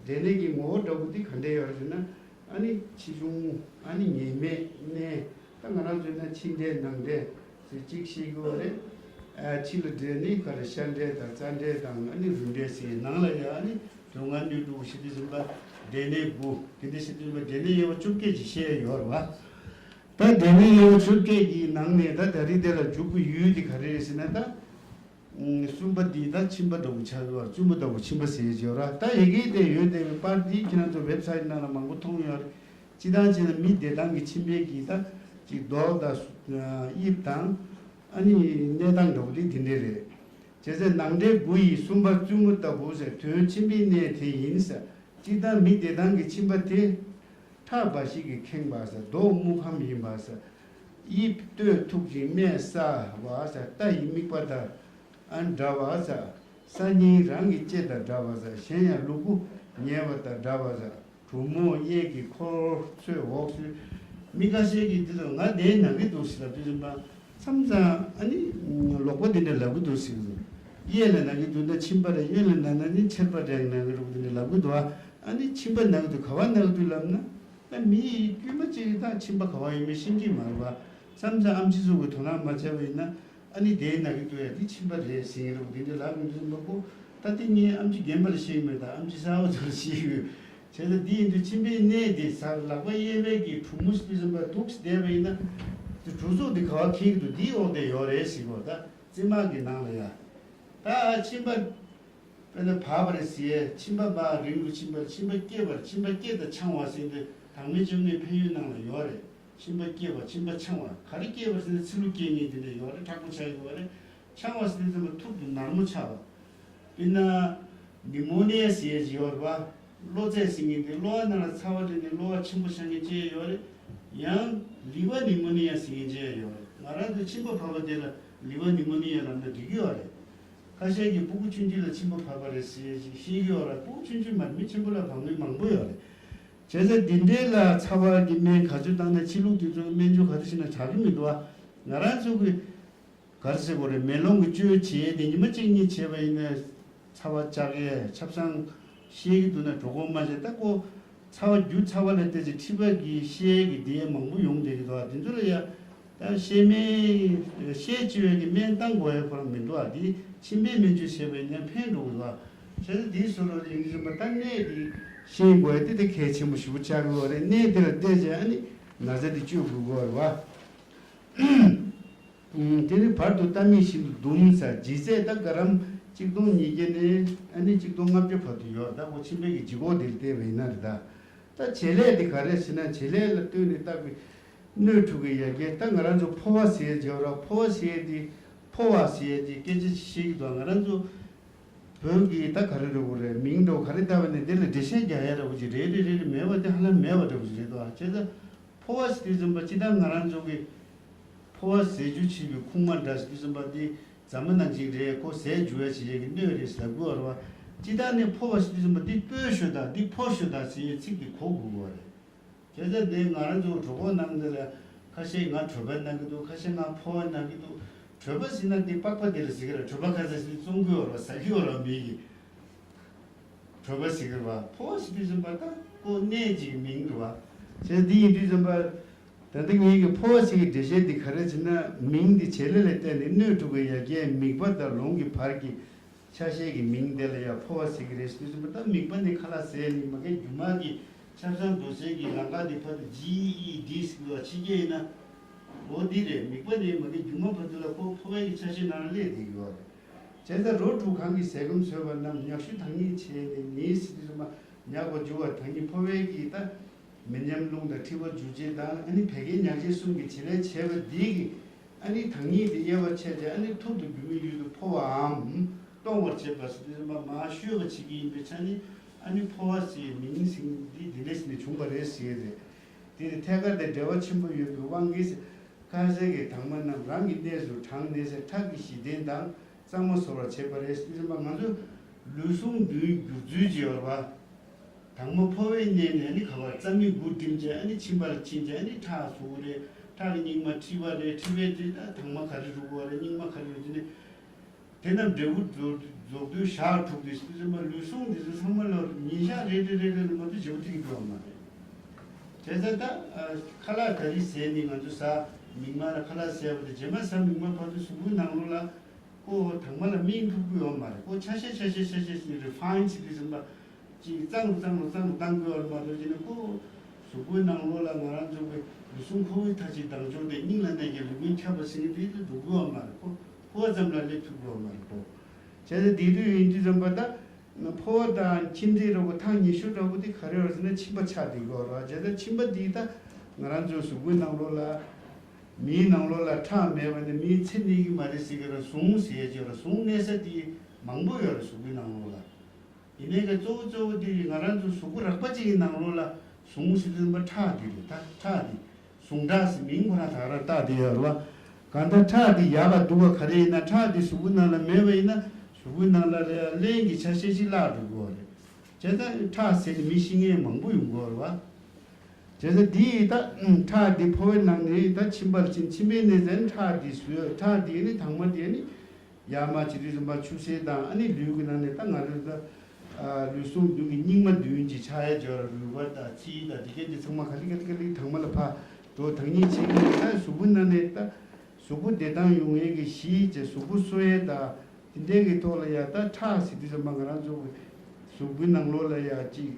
འབྲས་ནད་ཀྱི་ངོ་བོ་འདྲ་པོ་འདི་ག་འདྲས་ཡོད་རེད་ཟེར་ན། ཨ་ནི་ཕྱི་གཞུང་ཨ་ནི་ཉེས་མེད་གནས། ད་ང་རང་ཚོས་ན་ཕྱི་འབྲས་ནང་འབྲས་ཟེར་གཅིག་བཤད་ཀྱི་ཡོད་རེད། ཨ་ཕྱི་ལ་འབྲས་ནི་ག་རེ་ཤ་འབྲས་དང་རྩ་འབྲས་དང་ཨ་ནི་རུས་འབྲས་ཟེར། ནང་ལ་ཡང་ཨ་ནི་སྡུག་བསྔལ་སྣོད་དྲུག་ཞི་བདེ་སེམས་དཔའ་འབྲས་ནད་དགུ། དེ་འདྲ་ཞི་བདེ་སེམས་དཔའ་འབྲས་ནད་དབྱེ་བ་བཅོ་བརྒྱད་ཅིག་བཤད་ཡོད་རེད་བ། ད་འབྲས་ནད་དབྱེ་བ་བཅོ་བརྒྱད་ཀྱི་ནང་ནས་ད་ད་རེས་དེ་ལ་འཇུག་གི་ཡུལ་དེ་ག་རེ་རེད་ཟེར་ན། ད་གསུམ་པ་འདི་ད་མཆིན་པ་འདྲ་བོ་ཆགས་ཀྱི་བར་བཙུན་མ་ལྟ་བུ་མཆིན་པ་ཟེར་གྱི་ཡོད་ར། ད་ཡི་གེ་དེ་ཡོད་བསྡད་པའི་པར་འདི་ཁྱེད་རང་ཚོ་ཝེབ་སའིཊ་ནང་ལ་མང་པོ་མཐོང་ཡོད་རེད། སྤྱིར་བཏང་བྱས་ན་མི་བདེ་ཐང་གི་མཆིན་པའི་གི་ད་ཅིག་མདོག་དང་དབྱིབས་དང་ཨ་ནི་གནས་སྟངས་འདྲ་བོ་འདི་འདི་འདྲས་རེད། བྱས་ཙང་ནང་འབྲས་དགུ་ཡི་གསུམ་པ་བཙུན་མ་ལྟ་བུ་ཟེར་དོན་མཆིན་པའི་གནས་དེ་ཡིན་ཟེར། སྤྱིར་བཏང་མི་བདེ་ཐང་གི་མཆིན་པ་དེ། ཁྲག་འབའ་ཞིག་གིས་ཁེངས་པ་ཟེར། མདོག་སྨུག་ཁམ་ཡིན་པ་ཟེར། དབྱིབས་སྟོད་མཐུག་ཅིང་སྨད་སྲ་བ་ཟེར། རྟ་ཡི་རྨིག་པ་དང་ཨ་འདྲ་བ་ཟེར། སང་ཉིན་རང་གི་ལྕེ་དང་འདྲ་བ་ཟེར། གཞན་ཡང་ལུ་གུ་ཉལ་བ་དང་འདྲ་བ་ཟེར། གྲུ་མོ་གཡས་ཀྱི་འཁོར་ཚོས་འོག་ཚོས། མི་ཁ་ཤས་ཀྱིས་འདི་ལ་ང་དེ་ན་གི་འདུག་ཟེར་ལབ་དུས་ཙམ་པ། མཚམས་མཚམས་ཨ་ནི་ལོག་པ་འདི་འདྲ་ལབ་གི་འདུག་ཟེར་གི་འདུག་གཡས་ལ་ན་གི་འདུག་ན་མཆིན་པ་རེད། གཡོན་ལ་ན་ན་ནི་མཆེར་པ་རེད་ན་གི་རུ་འདི་འདྲ་ལབ་གི་འདུག་ཨ་ནི་མཆིན་པ་ན་གི་འདུག་ག་བ་ན་གི་འདུག་ལབ་ན། ད་མི་ཡིས་དཀྱུས་མ་གཅིག་ད་མཆིན་པ་ག་བ་ཡིན་མིན་ཤེས་ཀྱི་མ་རེད་པ། མཚམས་མཚམས་ཨམ་ཆི་ཚོ་གི་དོ་སྣང་མ་བྱས་པ་ཡིན་ན། ཨ་ནི་དེའི་ན་གི་འདུག་ཡ་འདི་མཆིན་པ་རེད་ཟེར་གི་རུ་འདི་འདྲ་ལབ་གི་འདུག་ཟེར་མ་གོ། ད་དེ་ངས་ཨམ་ཆི་རྒན་པ་ལ་བཤད་གི་མེད། ད་ཨམ་ཆི་གསར་བ་ཚོ་ལ་བཤད་གི་ཡོད། བྱས་ཙང་འདི་ཡིན་དུས་མཆིན་པའི་གནས་དེ་ཟ་ལག་པ་གཡས་པའི་གི་གྲུ་མོ་ཞིག་ཙམ་པ་འདུག་བསྡད་པ་ཡིན་ན། དེ་གྲུ་ཚོགས་འདི་ག་བ་འཁེལ་གི་འདུག་འདིའི་འོག་དེ་ཡོད་རེད་ཟེར་གོ། ད་རྩེ་མག་གི་ནང་ལ་ཡ། ད་མཆིན་པ་དཔེར་ན་བབས་པ་རེད་ཟེར། མཆིན་པ་མ་རིང་དུ་ཕྱིན་པར་མཆིན་པ་སྐྱེས་པར་མཆིན་པ་སྐྱེས་དང་འཆང་བ་ཟེར་འདི་དྭངས་མའི་བཅུད་སྣོད་ཕན་ཡོན་ནང་ལ་ཡོད་རེད། མཆིན་པ་སྐྱེས་པ་མཆིན་པ་འཆང་བ། ག་རེ་སྐྱེས་པ་ཟེར་ན་ཚི་ལུ་སྐྱེ་ངེས་དེ་འདྲ་ཡོད་རེད། མཁྲེགས་པོ་ཆགས་ཡོད་རེད། འཆང་བ་ཟེར་དུས་ཙམ་པ་ཐུར་དུ་ནར་མོ་ཆགས་པ། དཔེར་ན། ནི་མོ་ནི་ཡ་ཟེར་ཡ་ཅིག་ཡོད་རེད་པ། གློ་ཚད་ཟེར་མཁན་དེ་གློ་བ་ནང་ལ་ཚ་བ་སླེབས་ནས་གློ་བ་ཆེན་པོ་ཆགས་མཁན་ཅིག་ཡོད་རེད། ཡང་ལི་ཝར་ནི་མོ་ནི་ཡ་ཟེར་མཁན་ཅིག་ཡོད་རེད། ང་རང་ཚོའི་མཆིན་པ་ཕབ་པ་དེ་ལ་ལི་ཝར་ནི་མོ་ནི་ཡ་ལབ་ན་འགྲིག་གི་ཡོད་རེད། ཁ་ཤས་ཀྱིས་སྤུ་གུ་ཆུང་ཆུང་ལ་མཆིན་པ་ཕབ་པ་རེད་ཟེར་ཡ་ཅིག་བཤད་ཀྱི་ཡོད་རེད། སྤུ་གུ་ཆུང་ཆུང་མ་རེད། མི་ཆེན་པོ་ལ་ཕབ་མཁན་མང་པོ་ཡོད་རེད། བྱས་ཙང་འདི་འདྲའི་ལ་ཚ་བ་གི་སྨན་ག་ཚོད་བཏང་ན་ཕྱི་ལུགས་དེ་ཚོ་སྨན་བཅོས་ག་ཚོད་བྱས་ན་དྲག་གི་མི་འདུག་ཨ། ང་རང་ཚོ་གི་ག་རེ་ཟེར་དགོས་རེད། མེ་ལོང་གི་བཅོས་བྱས་ཏེ་ཉི་མ་གཅིག་གཉིས་བྱས་པ་ཡིན་ན་ཚ་བ་བཅག་ཡས་ཆབ་གསང་བཤད་ཀྱི་འདུག་ན་གྲོད་ཁོག་མ་བྱས། ད་ཁོ་ཚ་བ་རྒྱུ་ཚ་བ་ལ་བལྟས་ཚེ་མཁྲིས་པ་གི་བཤལ་གྱི་དེ་མང་པོ་ཡོང་བསྡད་ཀྱི་འདུག་ཨ། དེ་ཚོ་ལ་ཡ་ད་བཤལ་སྨན་བཤལ་བཅོས་ཀྱི་སྨན་བཏང་དགོས་ཡ་ཁོ་རང་མི་འདུག་ཨ། དེ་མཆིན་པའི་སྨན་བཅོས་བྱས་པ་ཡིན་ན་ཕན་འགྲོ་གི་འདུག་ཨ། བྱས་ཙང་དེའི་བཟོ་འདྲ་ཡིན་གྱི་རེད་པ། ད་གནས་དེ་ཤེས་དགོས་ཡ་དེ་དེ་གལ་ཆེན་པོ་ཞེ་པོ་ཆགས་ཀྱི་ཡོད་རེད། གནས་དེ་ལ་བལྟས་བྱས་ཨ་ནི་ན་ཚ་དེ་བཅོས་དགོས་ཀྱི་ཡོད་རེད་པ། དེ་ནི་བར་དུ་ལྟ་མིན་ཤིན་ཏུ་འདུམ་ཟེར། ལྗིད་ཚད་ད་ག་རམ་གཅིག་སྟོང་ཉིས་བརྒྱ་ནས་ཨ་ནི་གཅིག་སྟོང་ལྔ་བརྒྱ་བར་དུ་ཡོད། ད་ཁོ་མཆིན་པའི་གི་ལྗིད་ཁོག་དེ་ལ་བལྟས་པ་ཡིན་ན་རེད། ད་ད་བྱེད་ལས་དེ་ག་རེ་ཟེར་ན། བྱེད་ལས་ལ་ལྟོས་ནས་བཏགས་པའི་སྣོད་འཁྲུ་གི་ཡ་གྱལ། ད་ང་རང་ཚོ་ཕོ་བ་ཟེར་བྱས་ར། ཕོ་བ་ཟེར་དེ་ཕོ་བ་ཟེར་དེ་སྐད་ཆ་བཤད་ཀྱི་འདུག་ང་རང་ཚོ་བོད་ཀྱི་ད་ག་རེ་རེད་པོ་རེད། མིང་འདྲ་བོ་ག་རེ་བཏགས་པ་ནས་དེ་ལ་འགྲེལ་བཤད་རྒྱག་ཡ་འདྲ་བོ་ཅིག་རེད་རེད་རེད་རེད། མེད་པ་དེ་ཧ་ལམ་མེད་པ་འདྲ་བོ་ཅིག་རེད་འདུག་བྱས་ཙང་ཕོ་བ་ཟེར་དུས་ཙམ་པ་སྤྱིར་བཏང་ང་རང་ཚོ་གི་ཕོ་བ་ཟས་རྒྱུ་བྱེད་པའི་ཁུག་མ་འདྲ་ཟེར་དུས་ཙམ་པ་འདི་རྫ་མ་ནང་བཞིན་རེད། ཁོ་ཟས་རྒྱུ་བ་བྱེད་ཡས་ཀྱི་སྣོད་རེད་ཟེར་ལབ་དགོས་པ་རེད་པ། སྤྱིར་བཏང་ནས་ཕོ་བ་ཟེར་དུས་ཙམ་པ་འདི་སྤོས་ཞོ་དང་འདི་ཕོ་ཞོ་དང་ཟེར་ཡས་ཚིག་འདི་གོ་དགོས་པ་རེད། དེ་ལྟར་ནི་ང་རང་ཚོ་གྲོད་ཁོག་ནང་འདི་ལ་ཁ་ཤས་ང་གྲོད་པ་ན་གི་འདུག་ཁ་ཤས་ང་ཕོ་བ་ན་གི་འདུག་གྲོད་པ་ཟེར་ན་འདི་པགས་པ་འདི་ལ་ཟེར་གི་རེད། གྲོད་པ་ཁ་ཤས་ཟེར་བཙོང་གི་ཡོད་རེད་པ། ཟ་གི་ཡོད་རེད་པ། མི་གི་གྲོད་པ་ཟེར་གི་རེད་པ། ཕོ་བ་ཟེར་དུས་ཙམ་པ་ད་ཁོ་གནས་ཀྱི་མིང་རེད་པ། བྱས་འདི་ཡིན་དུས་ཙམ་པ་ད་ལྟ་ངེད་ཀྱི་ཕོ་བ་ཟེར་གི་འགྲེལ་བཤད་འདི་ག་རེ་བྱས་ན། མིང་འདི་བྱེད་ལས་ལ་བརྟེན་ནས་སྣོད་འཁྲུ་གི་ཡ་གྱལ་མིད་པ་དང་ལོང་གི་བར་གྱི་ཆ་ཤས་ཀྱི་མིང་དེ་ལ་ཡང་ཕོ་བ་ཟེར་གྱི་རེད་ཟེར་དུས་ཙམ་པ། ད་མིད་པ་ནི་ཁ་ལག་ཟས་ནི་མ་གི་རྒྱུ་མ་གི་ཆབ་གསང་རྡོ་རྗེ་གི་ལམ་ཁ་དེ་ཕར་དུ་ཇི་ཨི་ཌི་ཟེར་བ་ཕྱི་རྒྱལ་ཡིན་ན། འོ་འདི་རེད། མིད་པ་ནི་མ་གི་རྒྱུ་མ་ཕར་དུ་ལ་ཁོ་ཕོ་བའི་གི་ཆ་ཤས་ནང་ལ་སླེབས་བསྡད་ཀྱི་ཡོད་རེད། བྱས་ཙང་རོ་དྲུག་གང་གིས་ཟས་སྐོམ་ཟོས་པ་རྣམས་མྱག་ཤུལ་དྭངས་སྙིགས་བྱས་ནས་ནི་ཟེར་དུས་ཙམ་པ། མྱག་པར་འགྱུར་བ་དྭངས་སྙིགས་ཕོ་བའི་གི་ད། མི་ཉམས་རླུང་དང་མཁྲིས་པ་འཇུ་བྱེད་དང་། ཨ་ནི་བད་ཀན་མྱག་བྱེད་གསུམ་གྱི་བྱེད་ལས་བྱས་པ་འདི་གིས་ཨ་ནི་དྭངས་སྙིགས་དེ་དབྱེ་བ་ཕྱེ་སྟེ། ཨ་ནི་ཐུར་དུ་རྒྱུ་མའི་ཡུལ་དུ་འཕོ་བའམ་གཏོང་བར་བྱེད་པ་ཟེར་དུས་ཙམ་པ། མར་བཤོས་པ་བྱེད་ཀྱི་ཡིན་པའི་ཆ་ནས། ཨ་ནི་འཕོ་བ་ཟེར་མིང་ཟེར་འདི་འདི་ནས་ཟེར་ནས་བྱུང་བ་རེད་ཟེར་གྱི་རེད། དེ་ནི་ཐད་ཀར་དང་འབྲེལ་བ་ཆེན་པོ་ཡོད་པའི་དབང་གིས། ཁ་ཟས་ཀྱི་དྭངས་མ་རྣམས་རང་གི་གནས་སུ་དྲངས་ནས་ཟེར། ཁྲག་གི་གཞི་རྟེན་དང་གཙང་མ་བཟོ་བར་བྱེད་པ་རེད་ཟེར་དུས་ཙམ་པ། ང་ཚོ་ལུས་ཟུངས་འདུལ་འགྱུར་ཚུལ་ཅིག་ཡོད་རེད་པ། དྭངས་མ་ཕོ་བའི་གནས་ནས་ནི་ག་བར་རྩ་མིག་དགུ་བསྒྲིམས་བྱས། ཨ་ནི་མཆིན་པར་ཕྱིན་བྱས། ཨ་ནི་ཁྲག་ཟུག་རེད། ཁྲག་གི་སྙིགས་མ་མཁྲིས་པ་རེད། མཁྲིས་པའི་དེ་ད་དྭངས་མ་ག་རེ་རུལ་བ་རེད། སྙིགས་མ་ག་རེ་རུལ་དེ་ནི། དེ་རྣམས་འབྲས་བུ་རྫོགས་རྫོགས་དུས་ཞག་དྲུག་དེ་སྲིད་ཙམ་པ་ལུས་ཟུངས་འདི་ཚོ་ཚང་མ་ལ་ཉིན་ཞག་རེ་རེ་རེ་རེ་ལ་མ་གཏོགས་བརྗེ་པོ་ཐེབས་ཀྱི་འདུག་བ་མ་རེད། བྱས་ཙང་ད་ཨ་ཁ་ལག་ད་རེས་ཟས་ནི་ང་ཚོ་གཟའ་མིག་དམར་ལ་ཁ་ལག་ཟས་པ་དེ་རྗེས་མ་གཟའ་མིག་དམར་བར་དུ་གཟུགས་པོའི་ནང་ལོགས་ལ་ཁོ་དྭངས་མ་ལ་སྨན་ཐུབ་ཀྱི་ཡོད་མ་རེད། ཁོ་ཆ་ཤས་ཆ་ཤས་ཆ་ཤས་ཤིག་རི་ཕ་ཡིན་བྱེད་དུས་ཙམ་པ་ཅིག་གཙང་རུ་གཙང་རུ་གཙང་རུ་བཏང་དགོས་པ་མ་གཏོགས་བྱས་ན་ཁོ་གཟུགས་པོའི་ནང་ལོགས་ལ་ང་རང་ཚོ་གི་ལུས་ཟུངས་ཁོ་བོའི་མཐའ་ཅིག་ལྡང་ཕྱོགས་དེ་སྙིང་ལ་གནས་ཀྱི་ལུས་རྒྱུན་ཁྱབ་པ་ཟེར་མཁན་དེ་འགྲོ་དགོས་པ་མ་རེད། ཁོ་ཁོ་ཙམ་ལ་སླེབས་ཐུབ་དགོས་པ་མ་རེད་ཁོ། བྱས་ཙང་དེ་དུས་ཡིན་དུས་ཙམ་པ་ད། ཕོ་བ་དང་མཆིན་མཐའི་རོ་པོ་ཐག་ཉེ་ཤོས་འདྲ་པོ་དེ་ག་རེ་རེད་ཟེར་ན་མཆིན་པ་ཆགས་བསྡད་ཀྱི་ཡོད་རེད་བ། བྱས་ཙང་མཆིན་པ་འདི་ད་ང་རང་ཚོའི་གཟུགས་པོའི་ནང་ལོགས་ལ། མིའི་ནང་ལོགས་ལ་ཁྲག་མེད་པ་ནི་མིའི་ཚེ་གནས་ཀྱི་མ་རེད་ཟེར་གྱི་རེད། ཟུངས་ཟེར་གྱི་རེད། ཟུངས་གནས་ས་དེ་མང་པོ་ཡོད་རེད་གཟུགས་པོའི་ནང་ལོགས་ལ། ཡིན་ནའི་ག་གཙོ་བོ་གཙོ་བོ་དེ་ང་རང་ཚོ་གཟུགས་པོ་རགས་པ་ཅིག་གི་ནང་ལོགས་ལ་ཟུངས་ཟེར་དུས་ཙམ་པ་ཁྲག་དེ་རེད། ད་ཁྲག་དེ་ཟུངས་ཁྲག་ཟེར་མིང་ཁོ་རང་ད་ག་རང་བཏགས་བསྡད་ཡོད་རེད་བ། གང་ལྟར་ཁྲག་དེ་ཡག་ག་སྡུག་ག་ག་རེ་ཡིན་ན་ཁྲག་དེ་གཟུགས་པོའི་ནང་ལ་མེད་པ་ཡིན་ན་གཟུགས་པོའི་ནང་ལ་རླན་གྱི་ཆ་ཤས་ཤིག་བརླག་འགྲོ་གི་ཡོད་རེད། བྱས་ཙང་ཁྲག་ཟེར་ནས་མི་ཤི་མཁན་མང་པོ་ཡོང་གི་ཡོད་རེད་བ། བྱས་ཙང་འདི་ཡིས་ད་ཁྲག་འདི་ཕོ་བའི་ནང་ནས་ད་མཆིན་པར་ཕྱིན། མཆིན་པའི་གནས་ཚད་ནི་ཁྲག་འདི་བཟོས། ཁྲག་འདི་ནི་དྭངས་མ་འདི་ནི་ཡར་མར་བྱེད་དུས་ཙམ་པ་ཆུ་སེར་དང་ཨ་ནི་ལུས་ཀྱི་ནང་ནས་ད་ང་རང་ད་ལུས་ཟུངས་བདུན་གྱི་སྙིགས་མ་བདུན་གྱི་ཆགས་ཡ་སྦྱོར་རུས་པ་དང་ཚིལ་དང་འདི་གས་འདི་ཚང་མ་ག་ལེ་ག་ལེ་ག་ལེ་དྭངས་མ་ལ་ཕར་འགྲོ་དྭངས་སྙིགས་ཕྱེ་གི་ད་གཟུགས་པོའི་ནང་ནས་ད་གཟུགས་པོ་བདེ་ཐང་ཡོང་ཡས་ཀྱི་གཞི་བྱས་གཟུགས་པོ་གསོ་ཡས་དང་། དེ་འདྲའི་གི་ཐོག་ལ་ཡ་ད་ཁྲག་ཟེར་དུས་ཙམ་པ་ང་རང་ཚོ་གི་གཟུགས་པོའི་ནང་ལོགས་ལ་ཡ་ཅིག་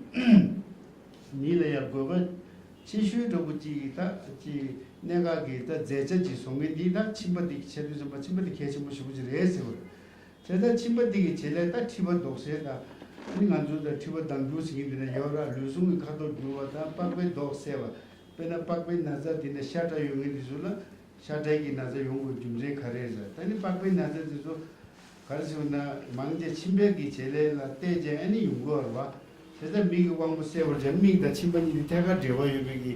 མི་ལ་ཡ་དགོས་པ་ཆེ་ཤོས་འདྲ་པོ་ཅིག་ད་ཅིག་གནད་འགག་གི་ད་རྫས་ཆ་ཅིག་བཟོ་མཁན་འདི་ད་མཆིན་པ་འདི་གི་ཆེད་དུ་ཙམ་པ་མཆིན་པ་འདི་གལ་ཆེན་པོ་ཞེ་པོ་ཅིག་རེད་ཟེར་བ་རེད། བྱས་ཙང་མཆིན་པ་འདི་གི་བྱེད་ལས་ད་མཁྲིས་པ་ཟློག་ཟེར་ད་ཨ་ནི་ང་ཚོ་ད་མཁྲིས་པ་ལྡང་རྒྱུ་ཟེར་མཁན་འདི་ན་ཡོད་ར། ལུས་ཟུངས་ཀྱི་ཁ་དོག་འགྱུར་བ་དང་པགས་པའི་མདོག་གསལ་བ། དཔེར་ན་པགས་པའི་ན་ཚ་འདི་ནས་ཤ་ཁྲག་ཡོད་མཁན་འདི་ཚོ་ལ། ཤ་ཁྲག་གི་ན་ཚ་ཡོང་དགོས་རྒྱུ་མཚན་ག་རེ་རེད། ད་ནི་པགས་པའི་ན་ཚ་དེ་ཚོ་ག་རེ་ཟེར་ན་མང་ཆེ་མཆིན་པའི་གི་བྱེད་ལས་ལ་བལྟས་རྗེས་ཨ་ནི་ཡོང་གི་ཡོད་རེད་བ། དེ་ལྟར་མིག་གི་དབང་པོ་གསལ་བར་བྱ། མིག་དང་མཆིན་པ་གཉིས་དེ་ཐད་ཀར་འབྲེལ་བ་ཡོད་པའི་གི་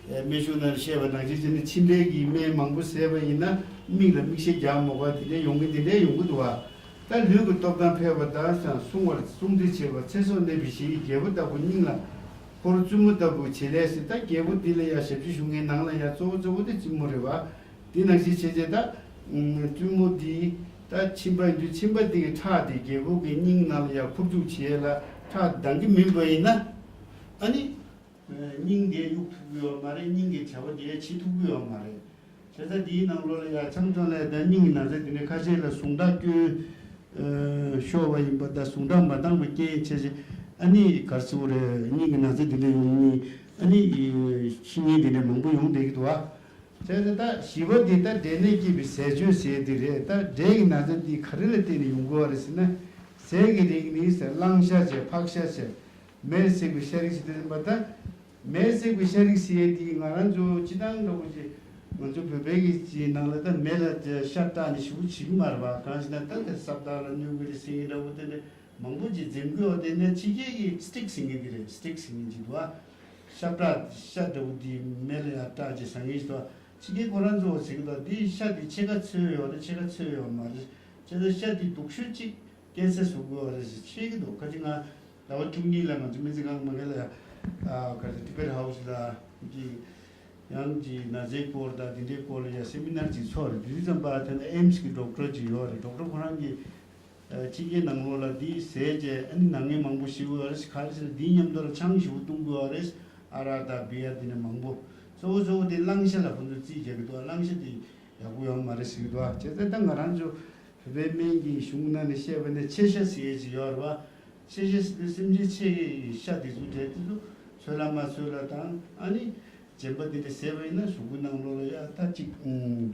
སྨན་གཞུང་ནང་བཤད་པ་ནང་བཞིན་བྱས་ནས་མཆིན་པའི་གི་སྨན་མང་པོ་བཟས་པ་ཡིན་ན་མིག་ལ་མིག་ཤེལ་རྒྱག་མ་དགོས་པ་དེ་འདྲའི་ཡོང་གི་དེ་འདྲའི་ཡོང་གི་འདུག་བ། ད་ལུས་ཀྱི་སྟོབས་དང་ཕལ་པ་དག་ཀྱང་སྲུང་བར་སྲུང་བརྩི་བྱེད་པ་ཚེ་སྲོག་གནས་པའི་གཞི་ཡི་རྒྱལ་པོ་ལྟ་བུ་སྙིང་ལ་འཁོར་བཙུན་མོ་ལྟ་བུའི་བྱེད་ལས་ཟེར། ད་རྒྱལ་པོ་འདི་ལ་ཡང་ཞབས་ཕྱི་ཞུ་མཁན་ནང་ལ་ཡང་གཙོ་བོ་གཙོ་བོ་དེ་བཙུན་མོ་རེད་བ། དེ་ནང་བཞིན་བྱས་རྗེས་ད་བཙུན་མོ་འདི་ད་མཆིན་པ་ཡིན་དུས་མཆིན་པ་འདི་གི་ཁྲག་དེ་རྒྱལ་པོ་གི་སྙིང་ནང་ལ་ཡང་འཁོར་འཇུག་བྱེད་ཡས་ལ་ཁྲག་འདང་གི་མིན་པ་ཡིན་ན་ཨ་ནི། སྙིང་འདི་གཡུག་ཐུབ་ཀྱི་ཡོད་མ་རེད། སྙིང་གི་བྱ་བ་འདི་བྱེད་ཐུབ་ཀྱི་ཡོད་མ་རེད། བྱས་ཙང་འདིའི་ནང་ལོགས་ལ་ཡང་ཆམ་ཆོམ་ལ་ད་སྙིང་གི་ན་ཚ་འདི་ནས་ཁ་ཤས་ལ་ཟུངས་ཁྲག་སྐྱོན་ཤོར་བ་ཡིན་པ་དང་ཟུངས་ཁྲག་མ་འདང་བའི་རྐྱེན་བྱས་རྗེས་ཨ་ནི་ག་རེ་ཟེར་དགོས་རེད། སྙིང་གི་ན་ཚ་འདི་འདྲ་ཡོང་མཁན་ཨ་ནི་ཤི་མཁན་འདི་འདྲ་མང་པོ་ཡོང་བསྡད་ཀྱི་འདུག་བ། བྱས་ཙང་ད་བཞི་པ་འདི་ད་འབྲས་ནད་བསྐྱེད་པའི་ཟས་སྤྱོད་ཟེར་འདི་རེད། ད་འབྲས་ཀྱི་ན་ཚ་འདི་ག་རེ་ལ་བརྟེན་ནས་ཡོང་གི་ཡོད་རེད་ཟེར་ན། ཟས་ཀྱི་རིགས་ནི་ཟེར་གླང་ཤ་བྱས་ཕག་ཤ་བྱས། མེར་བསྲེགས་པའི་ཤ་རིགས་ཟེར་དུས་ཙམ་པ་ད། མེར་བསྲེགས་པའི་ཤ་རིགས་ཟེར་ཡས་དེ་ང་རང་ཚོ་སྤྱིར་བཏང་འདྲ་པོ་ཅིག་ང་ཚོ་བོད་པའི་གི་ཅིག་ནང་ལ་ད་མེ་ལ་ཤ་བཏགས་ནས་ཞེ་པོ་བྱེད་ཀྱི་མ་རེད་པ། གང་ཞེ་ན་ད་དེ་སྲབ་ཐག་ལ་གནོད་ཀྱི་རེད་ཟེར་མཁན་འདྲ་པོ་དེ་འདྲ་མང་པོ་ཅིག་འཛེམ་གྱི་ཡོད། དེ་ནས་ཕྱི་རྒྱལ་གྱི་སི་ཊིག་ཟེར་མཁན་དེ་རེད། སི་ཊིག་ཟེར་མཁན་ཅིག་འདུག་བ། ཤ་བཏགས་ཤ་འདྲ་པོ་དེ་མེ་ལ་ཡར་བཏགས་ཅིག་ཟ་མཁན་ཞིག་འདུག་བ། ཕྱི་རྒྱལ་ཁོ་རང་ཚོ་ཟེར་གྱི་འདུག་དེ་ཤ་དེ་ཕྱེད་ཀ་ཚོས་ཡོད་རེད། ཕྱེད་ཀ་ཚོས་ཡོད་མ་རེད། བྱས་ཙང་ཤ་དེ་སྡུག་ཤོས་ཅིག་ཀན་སར་བཟོ་དགོས་པ་རེད་ཟེར་བཤད་ཀྱི་འདུག་ཁ་ཅིག་ང་ཟླ་བ་བཅུ་གཉིས་ལ་ང་ཚོ་སྨན་རྩིས་ཁང་མ་གི་ལ་ཡ་ག་རེ་ཊི་བེཊ་ཧའུ་སི་ལ་གི་ཡང་གི་ན་ཚའི་སྐོར་དང་དེ་འདྲའི་སྐོར་ལ་ཡ་སེ་མི་ནར་ཅིག་ཚོགས་རེད། དེ་དུས་ཙམ་པ་དེ་ན་ཨེམ་སི་གི་ཌོག་ཊར་ཅིག་ཡོད་རེད། ཌོག་ཊར་ཁོ་རང་གིས་ཕྱི་རྒྱལ་ནང་ལོགས་ལ་འདི་ཟས་བཅས་ཨ་ནི་ན་མཁན་མང་པོ་ཤི་གི་ཡོད་རེད། ག་རེ་ཟེར་ན་འདིའི་མཉམ་དུ་ལ་ཆང་ཞེ་པོ་བཏུང་དགོས་པ་རེད། ཨ་རག་དང་བི་ཡར་དེ་འདྲ་མང་པོ། གཙོ་བོ་གཙོ་བོ་དེ་གླང་ཤ་ལ་ཁོ་ཚོས་རྩིས་རྒྱག་གི་འདུག་གླང་ཤ་དེ་ཡག་པོ་ཡོད་མ་རེད་ཟེར་གྱི་འདུག་བྱས་ཙང་ད་ང་རང་ཚོ་བོད་པའི་སྨན་གྱི་གཞུང་ནང་ནས་བཤད་པ་ནས་ཕྱེད་ཤ་ཟེར་ཡས་ཅིག་ཡོད་རེད་བ། ཕྱེད་ཤ་ཟེར་དུས་སེམས་ཅན་ཕྱེད་ཀྱི་ཤ་དེ་ཚོ་བྲལ་དེ་ཚོ་ཚོས་ལ་མ་ཚོས་ལ་དང་ཨ་ནི་རྗེན་པ་དེ་འདྲ་ཟས་པ་ཡིན་ན་གཟུགས་པོའི་ནང་ལོགས་ལ་ཡ་ད་ཅིག་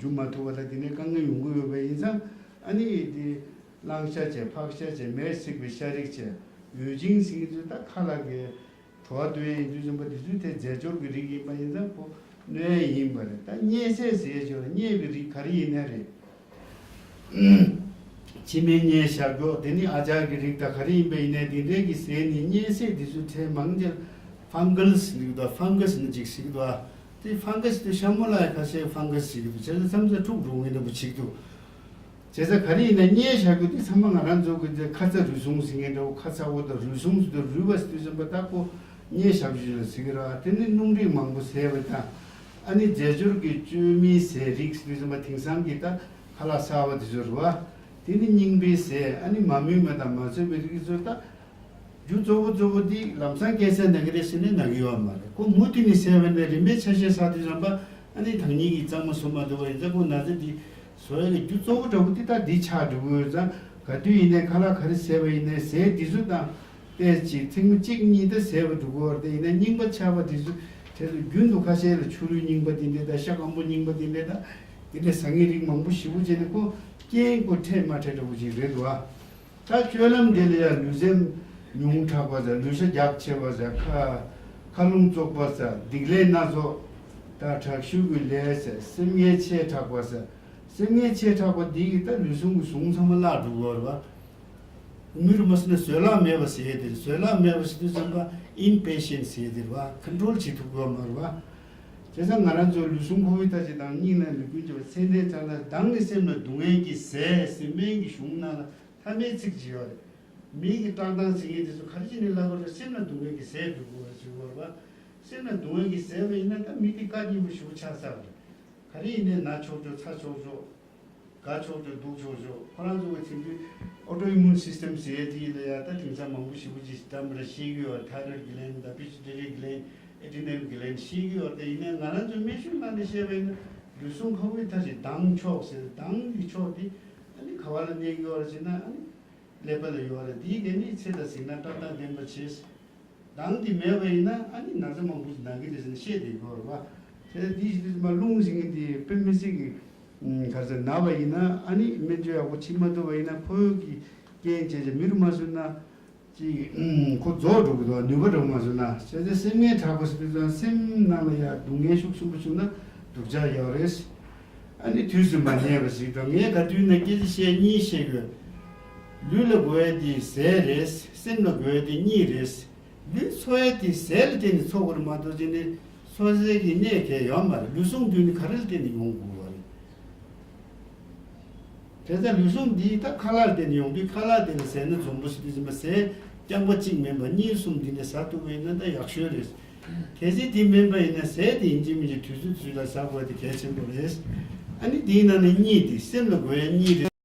འཇུ་མ་ཐུབ་པ་ལ་དེ་ནས་དཀའ་ངལ་ཡོང་གི་ཡོད་པ་ཡིན་ཙང་ཨ་ནི་དེ་གླང་ཤ་བྱས་ཕག་ཤ་བྱས་མེར་བསྲེགས་པའི་ཤ་རིགས་བྱས་འོད་ཆེན་ཟེར་གྱི་ཚོས་ད་ཁ་ལག་གི་བྲོ་བ་འདོན་ཡས་ཡིན་དུས་ཙམ་པ་དེ་ཚོའི་ཐད་རྫས་སྦྱོར་གྱི་རིགས་ཡིན་པ་ཡིན་ཙང་ཁོ་གནོད་ཡས་ཡིན་པ་རེད། ད་མཉེ་ཟས་ཟེར་ཡས་ཅིག་ཡོད་རེད། མཉེ་བའི་རིགས་ག་རེ་ཡིན་ནའི་རེད། ཕྱི་མའི་མཉེ་ཞག་སྒོ་དེ་ནི་ཨ་ཅག་གི་རིགས་དང་ག་རེ་ཡིན་པ་ཡིན་ནའི་དེ་འདྲའི་གི་ཟས་ནི་མཉེ་ཟས་དེ་ཚོའི་གྲས་མང་ཆེར་ཕང་གལ་ཟེར་གྱི་འདུག་ཕང་གལ་ཟེར་ནི་ཅིག་ཟེར་གྱི་འདུག་དེ་ཕང་གལ་ཟེར་དུས་ཤ་མོ་ལ་ཡང་ཁ་ཤས་ཕང་གལ་ཟེར་གྱི་འདུག་བྱས་ཙང་མཚམས་མཚམས་འཁྲུག་འགྲོ་མཁན་འདྲ་པོ་བྱེད་ཀྱི་འདུག་བྱས་ཙང་ག་རེ་ཡིན་ན་མཉེ་བཞག་རྒྱུ་དེ་ཚང་མ་ང་རང་ཚོ་གི་དེ་ཁ་ཚ་རུས་ཟུངས་ཟེར་མཁན་འདྲ་བོ། ཁ་ཚ་བོ་དང་རུས་ཟུངས་ཟེར་དུས་རུས་པ་ཟེར་དུས་ཙམ་པ་ད་ཁོ་མཉེ་བཞག་རྒྱུ་ལ་ཟེར་གི་རེད་བ། དེ་ནི་སྣུམ་རིགས་མང་པོ་ཟས་པ་དང་ཨ་ནི་རྫས་སྦྱོར་གྱི་བཅོས་མིན་ཟས་རིགས་ཟེར་དུས་ཙམ་པ་དེང་སང་གི་ད་ཁ་ལག་གསར་བ་དེ་ཚོ་རེད་བ། དེ་ནི་རྙིང་པའི་ཟས། ཨ་ནི་མ་མུལ་བ་དང་མ་བཙོས་པའི་རིགས་ཚོ་ད། རྒྱུ་གཙོ་བོ་གཙོ་བོ་འདི་ལམ་སང་སྐྱེད་ཚལ་ན་གི་རེད་ཟེར་ནས་ན་གི་ཡོད་མ་རེད། ཁོ་མུ་མཐུད་ནས་ཟས་པ་ནས་རིམ་པས་ཆ་ཤས་ཟ་དུས་ཙམ་པ། ཨ་ནི་དང་ཉིད་ཀྱི་གཙང་མ་བཟོ་མ་ཐུབ་པ་ཡིན་ཙང་ཁོ་ན་ཚ་འདི་བཟོ་ཡ་གི་རྒྱུ་གཙོ་བོ་འདྲ་པོ་འདི་ད་འདི་ཆགས་འགྲོ་གི་ཡོད་ཙང་། ག་དུས་ཡིན་ནའི་ཁ་ལག་ག་རེ་ཟས་པ་ཡིན་ནའི་ཟས་འདི་ཚོ་དང་ཏོག་ཙམ་ཐེངས་མ་གཅིག་གཉིས་ད་ཟས་པ་འགྲོ་གི་ཡོད་རེད། དེ་ཡིན་ན་རྙིང་པ་ཆགས་པ་འདི་ཚོ་དེ་ཚོ་རྒྱུན་དུ་ཁ་ཤས་ལ་ཕྱུ་རུའི་རྙིང་པ་འདི་འདྲས་དང་ཤ་སྐམ་པོ་རྙིང་པ་འདི་འདྲས་དང་། དེ་འདྲས་ཟ་ངེས་རིགས་མང་པོ་ཞེ་པོ་བྱས་ནས་ཁོ་རྐྱེན་ཁོ་འཕྲད་མ་འཕྲད་འདྲ་པོ་ཅིག་རེད་འདུག་ཨ། ད་སྤྱོད་ལམ་དེ་ལ་ཡང་ལུས་སེམས་ཉུང་དྲགས་པ་ཟེར། ལུས་ཤ་རྒྱགས་ཆེ་བ་ཟེར། ཁ་ཁ་རླུང་བཙོག་པ་ཟེར། སྡིག་ལས་སྣ་ཚོགས། ད་དྲག་ཤུལ་གྱི་ལས་ཟེར། སེམས་ངལ་ཆེ་དྲགས་པ་ཟེར། སེམས་ངལ་ཆེ་དྲགས་པ་འདི་གིས་ད་ལུས་ཟུངས་ཀྱི་ཟུངས་ཚང་མ་བརླག་འགྲོ་གི་ཡོད་རེད་པ། མི་རུ་མ་སོང་ན་བཟོད་གླགས་མེད་པ་ཟེར་ཡས་དེ་རེད། བཟོད་གླགས་མེད་པ་ཟེར་དུས་ཙམ་པ་ཨིམ་པེ་ཤེན་ཊི་ཟེར་ཡས་དེ་རེད་པ། ཁོན་ཊོལ་བྱེད་ཐུབ་ཀྱི་ཡོད་མ་རེད་པ། བྱས་ཙང་ང་རང་ཚོ་ལུས་ཟུངས་ཁོ་བོའི་ཐ་ཚིག་དང་སྙིང་ལ་ལུས་ཀུན་སྐྱེ་བ་ཚེ་འདས་ཙམ་ན་བདག་ནི་སེམས་ལ་སྡུག་བསྔལ་གྱི་ཟས་ཟེར་སྨན་གྱི་གཞུང་ནང་ལ། ཐ་མའི་ཚིག་ཅིག་ཡོད་རེད། མི་གི་བཀྲག་མདངས་ཟེར་མཁན་དེ་ཚོ་ག་རེ་བྱས་ནས་བརླག་གི་རེད། སེམས་ལ་སྡུག་བསྔལ་གྱི་ཟས་འགྲོ་དགོས་པ་ཞིག་ཡོད་རེད་པ། སེམས་ལ་སྡུག་བསྔལ་གྱི་ཟས་པ་ཡིན་ན་ད་མི་དེ་བཀའ་རྙིང་པ་ཞེ་པོ་ཆགས་ཚར་བ་རེད། ག་རེ་ཡིན་ནའི་ན་ཆོག་ཆོག་ཚ་ཆོག་ཆོག་དགའ་ཆོག་ཆོག་སྡུག་ཆོག་ཆོག་ཁོ་རང་ཚོ་གི་ཚིག་དུས་ཨོ་ཊོ་ཨི་མུན་སིས་ཊེམ་ཟེར་དེ་ཡིན་ལ་ཡ། ད་དེང་སང་མང་པོ་ཞེ་པོ་ཅིག་འགྲམ་ར་ཤེས་ཀྱི་ཡོད་རེད། ཐའི་རོ་ཌི་གི་ལན་ཌི་དང་པི་ཊུ་ཊི་རི་གི་ལན་ཌི། ཨེ་ཌི་རི་ནལ་གི་ལན་ཌི་ཤེས་ཀྱི་ཡོད་རེད། དེ་ཡིན་ནའི་ང་རང་ཚོ་སྨན་གཞུང་ནང་ནས་བཤད་པ་ཡིན་ན་ལུས་ཟུངས་ཁོ་བོའི་ཐ་ཚིག་མདངས་མཆོག་ཟེར། མདངས་ཀྱི་མཆོག་དེ་ཨ་ནི་ག་པ་ལ་གནས་ཀྱི་ཡོད་རེད་ཟེར་ན། ཨ་ནི་ཀླད་པ་ལ་ཡོད་རེད། དེའི་ག་ནི་ཚེ་དང་གཟིགས་ན་བཀྲག་མདངས་ལྡན་པ་བྱེད། མདངས་དེ་མེད་པ་ཡིན་ན་ཨ་ནི་ན་ཚ་མང་པོ་ཞིག་ན་གི་རེད་ཟེར་ནས་བཤད་བསྡད་ཀྱི་ཡོད་རེད་པ། དེ་དེའི་གཞི་དུས་ཙམ་པ་རླུང་ཟེར་མཁན་དེ་དཔེ་མི་སྲིད་ཀྱི་ག་ཚོད་ན་བ་ཡིན་ན། ཨ་ནི་སྨན་བཅོས་ཡག་པོ་བྱེད་མ་ཐུབ་པ་ཡིན་ན་ཁོའི་གི་རྐྱེན་བྱས་བྱས་མི་རུ་མ་སོང་ན། ཅིག་ཁོ་རྫོགས་འགྲོ་གི་འདུག་ནུས་པ་འགྲོ་མ་སོང་ན། བྱས་ཙང་སེམས་ངལ་དྲག་པོ་ཟེར་དུས་ཙང་སེམས་ནང་ལ་ཡང་སྡུག་བསྔལ་ཤུགས་ཆེན་པོ་བྱུང་ན་སྡུག་ཅག་ཡོད་རེད། ཨ་ནི་དུས་སུ་མ་ཉལ་བ་ཞིག་དང་། ངས་ག་དུས་ན་སྐད་ཆ་བཤད་གཉིས་བཤད་དགོས། ལུས་ལ་དགོས་ཡ་དེ་ཟས་རེད། སེམས་ལ་དགོས་ཡ་དེ་གཉིད་རེད། ལུས་འཚོ་ཡ་དེ་ཟས་ལ་བརྟེན་ནས་འཚོ་དགོས་རེད་མ་གཏོགས་ཅི་ནས་འཚོ་ཟས་ཀྱི་གནས་གལ་ཡོད་མ་རེད། ལུས་ཟུངས་དེ་ནི་ག་རེ་ལ་བརྟེན་ནས་ཡོང་དགོས་པ་རེད། དེ་ལྟར་ལུས་ཟུངས་འདི་ད་ཁ་ལག་དེ་ནས་ཡོང་དུས། ཁ་ལག་དེ་ནས་ཟས་སྣ་འཛོམས་པོ་ཟེར་དུས་ཙམ་པ་ཟས་རྐྱང་པ་གཅིག་མིན་པ་གཉིས་གསུམ་འདི་ནས་ཟ་ཐུབ་པ་ཡིན་ན་ད་ཡག་ཤོས་རེད། གལ་སྲིད་དེ་མིན་པ་ཡིན་ན་ཟས་དེ་ཡིན་གཅིག་མིན་གཅིག་དུས་ཚོད་དུས་ཚོད་ལ་ཟ་དགོས་དེ་གལ་ཆེན་པོ་རེད། ཨ་ནི་དེའི་ནང་ནས་གཉིད་དེ་སེམས་ལ་དགོས་ཡ་གཉིད་རེད།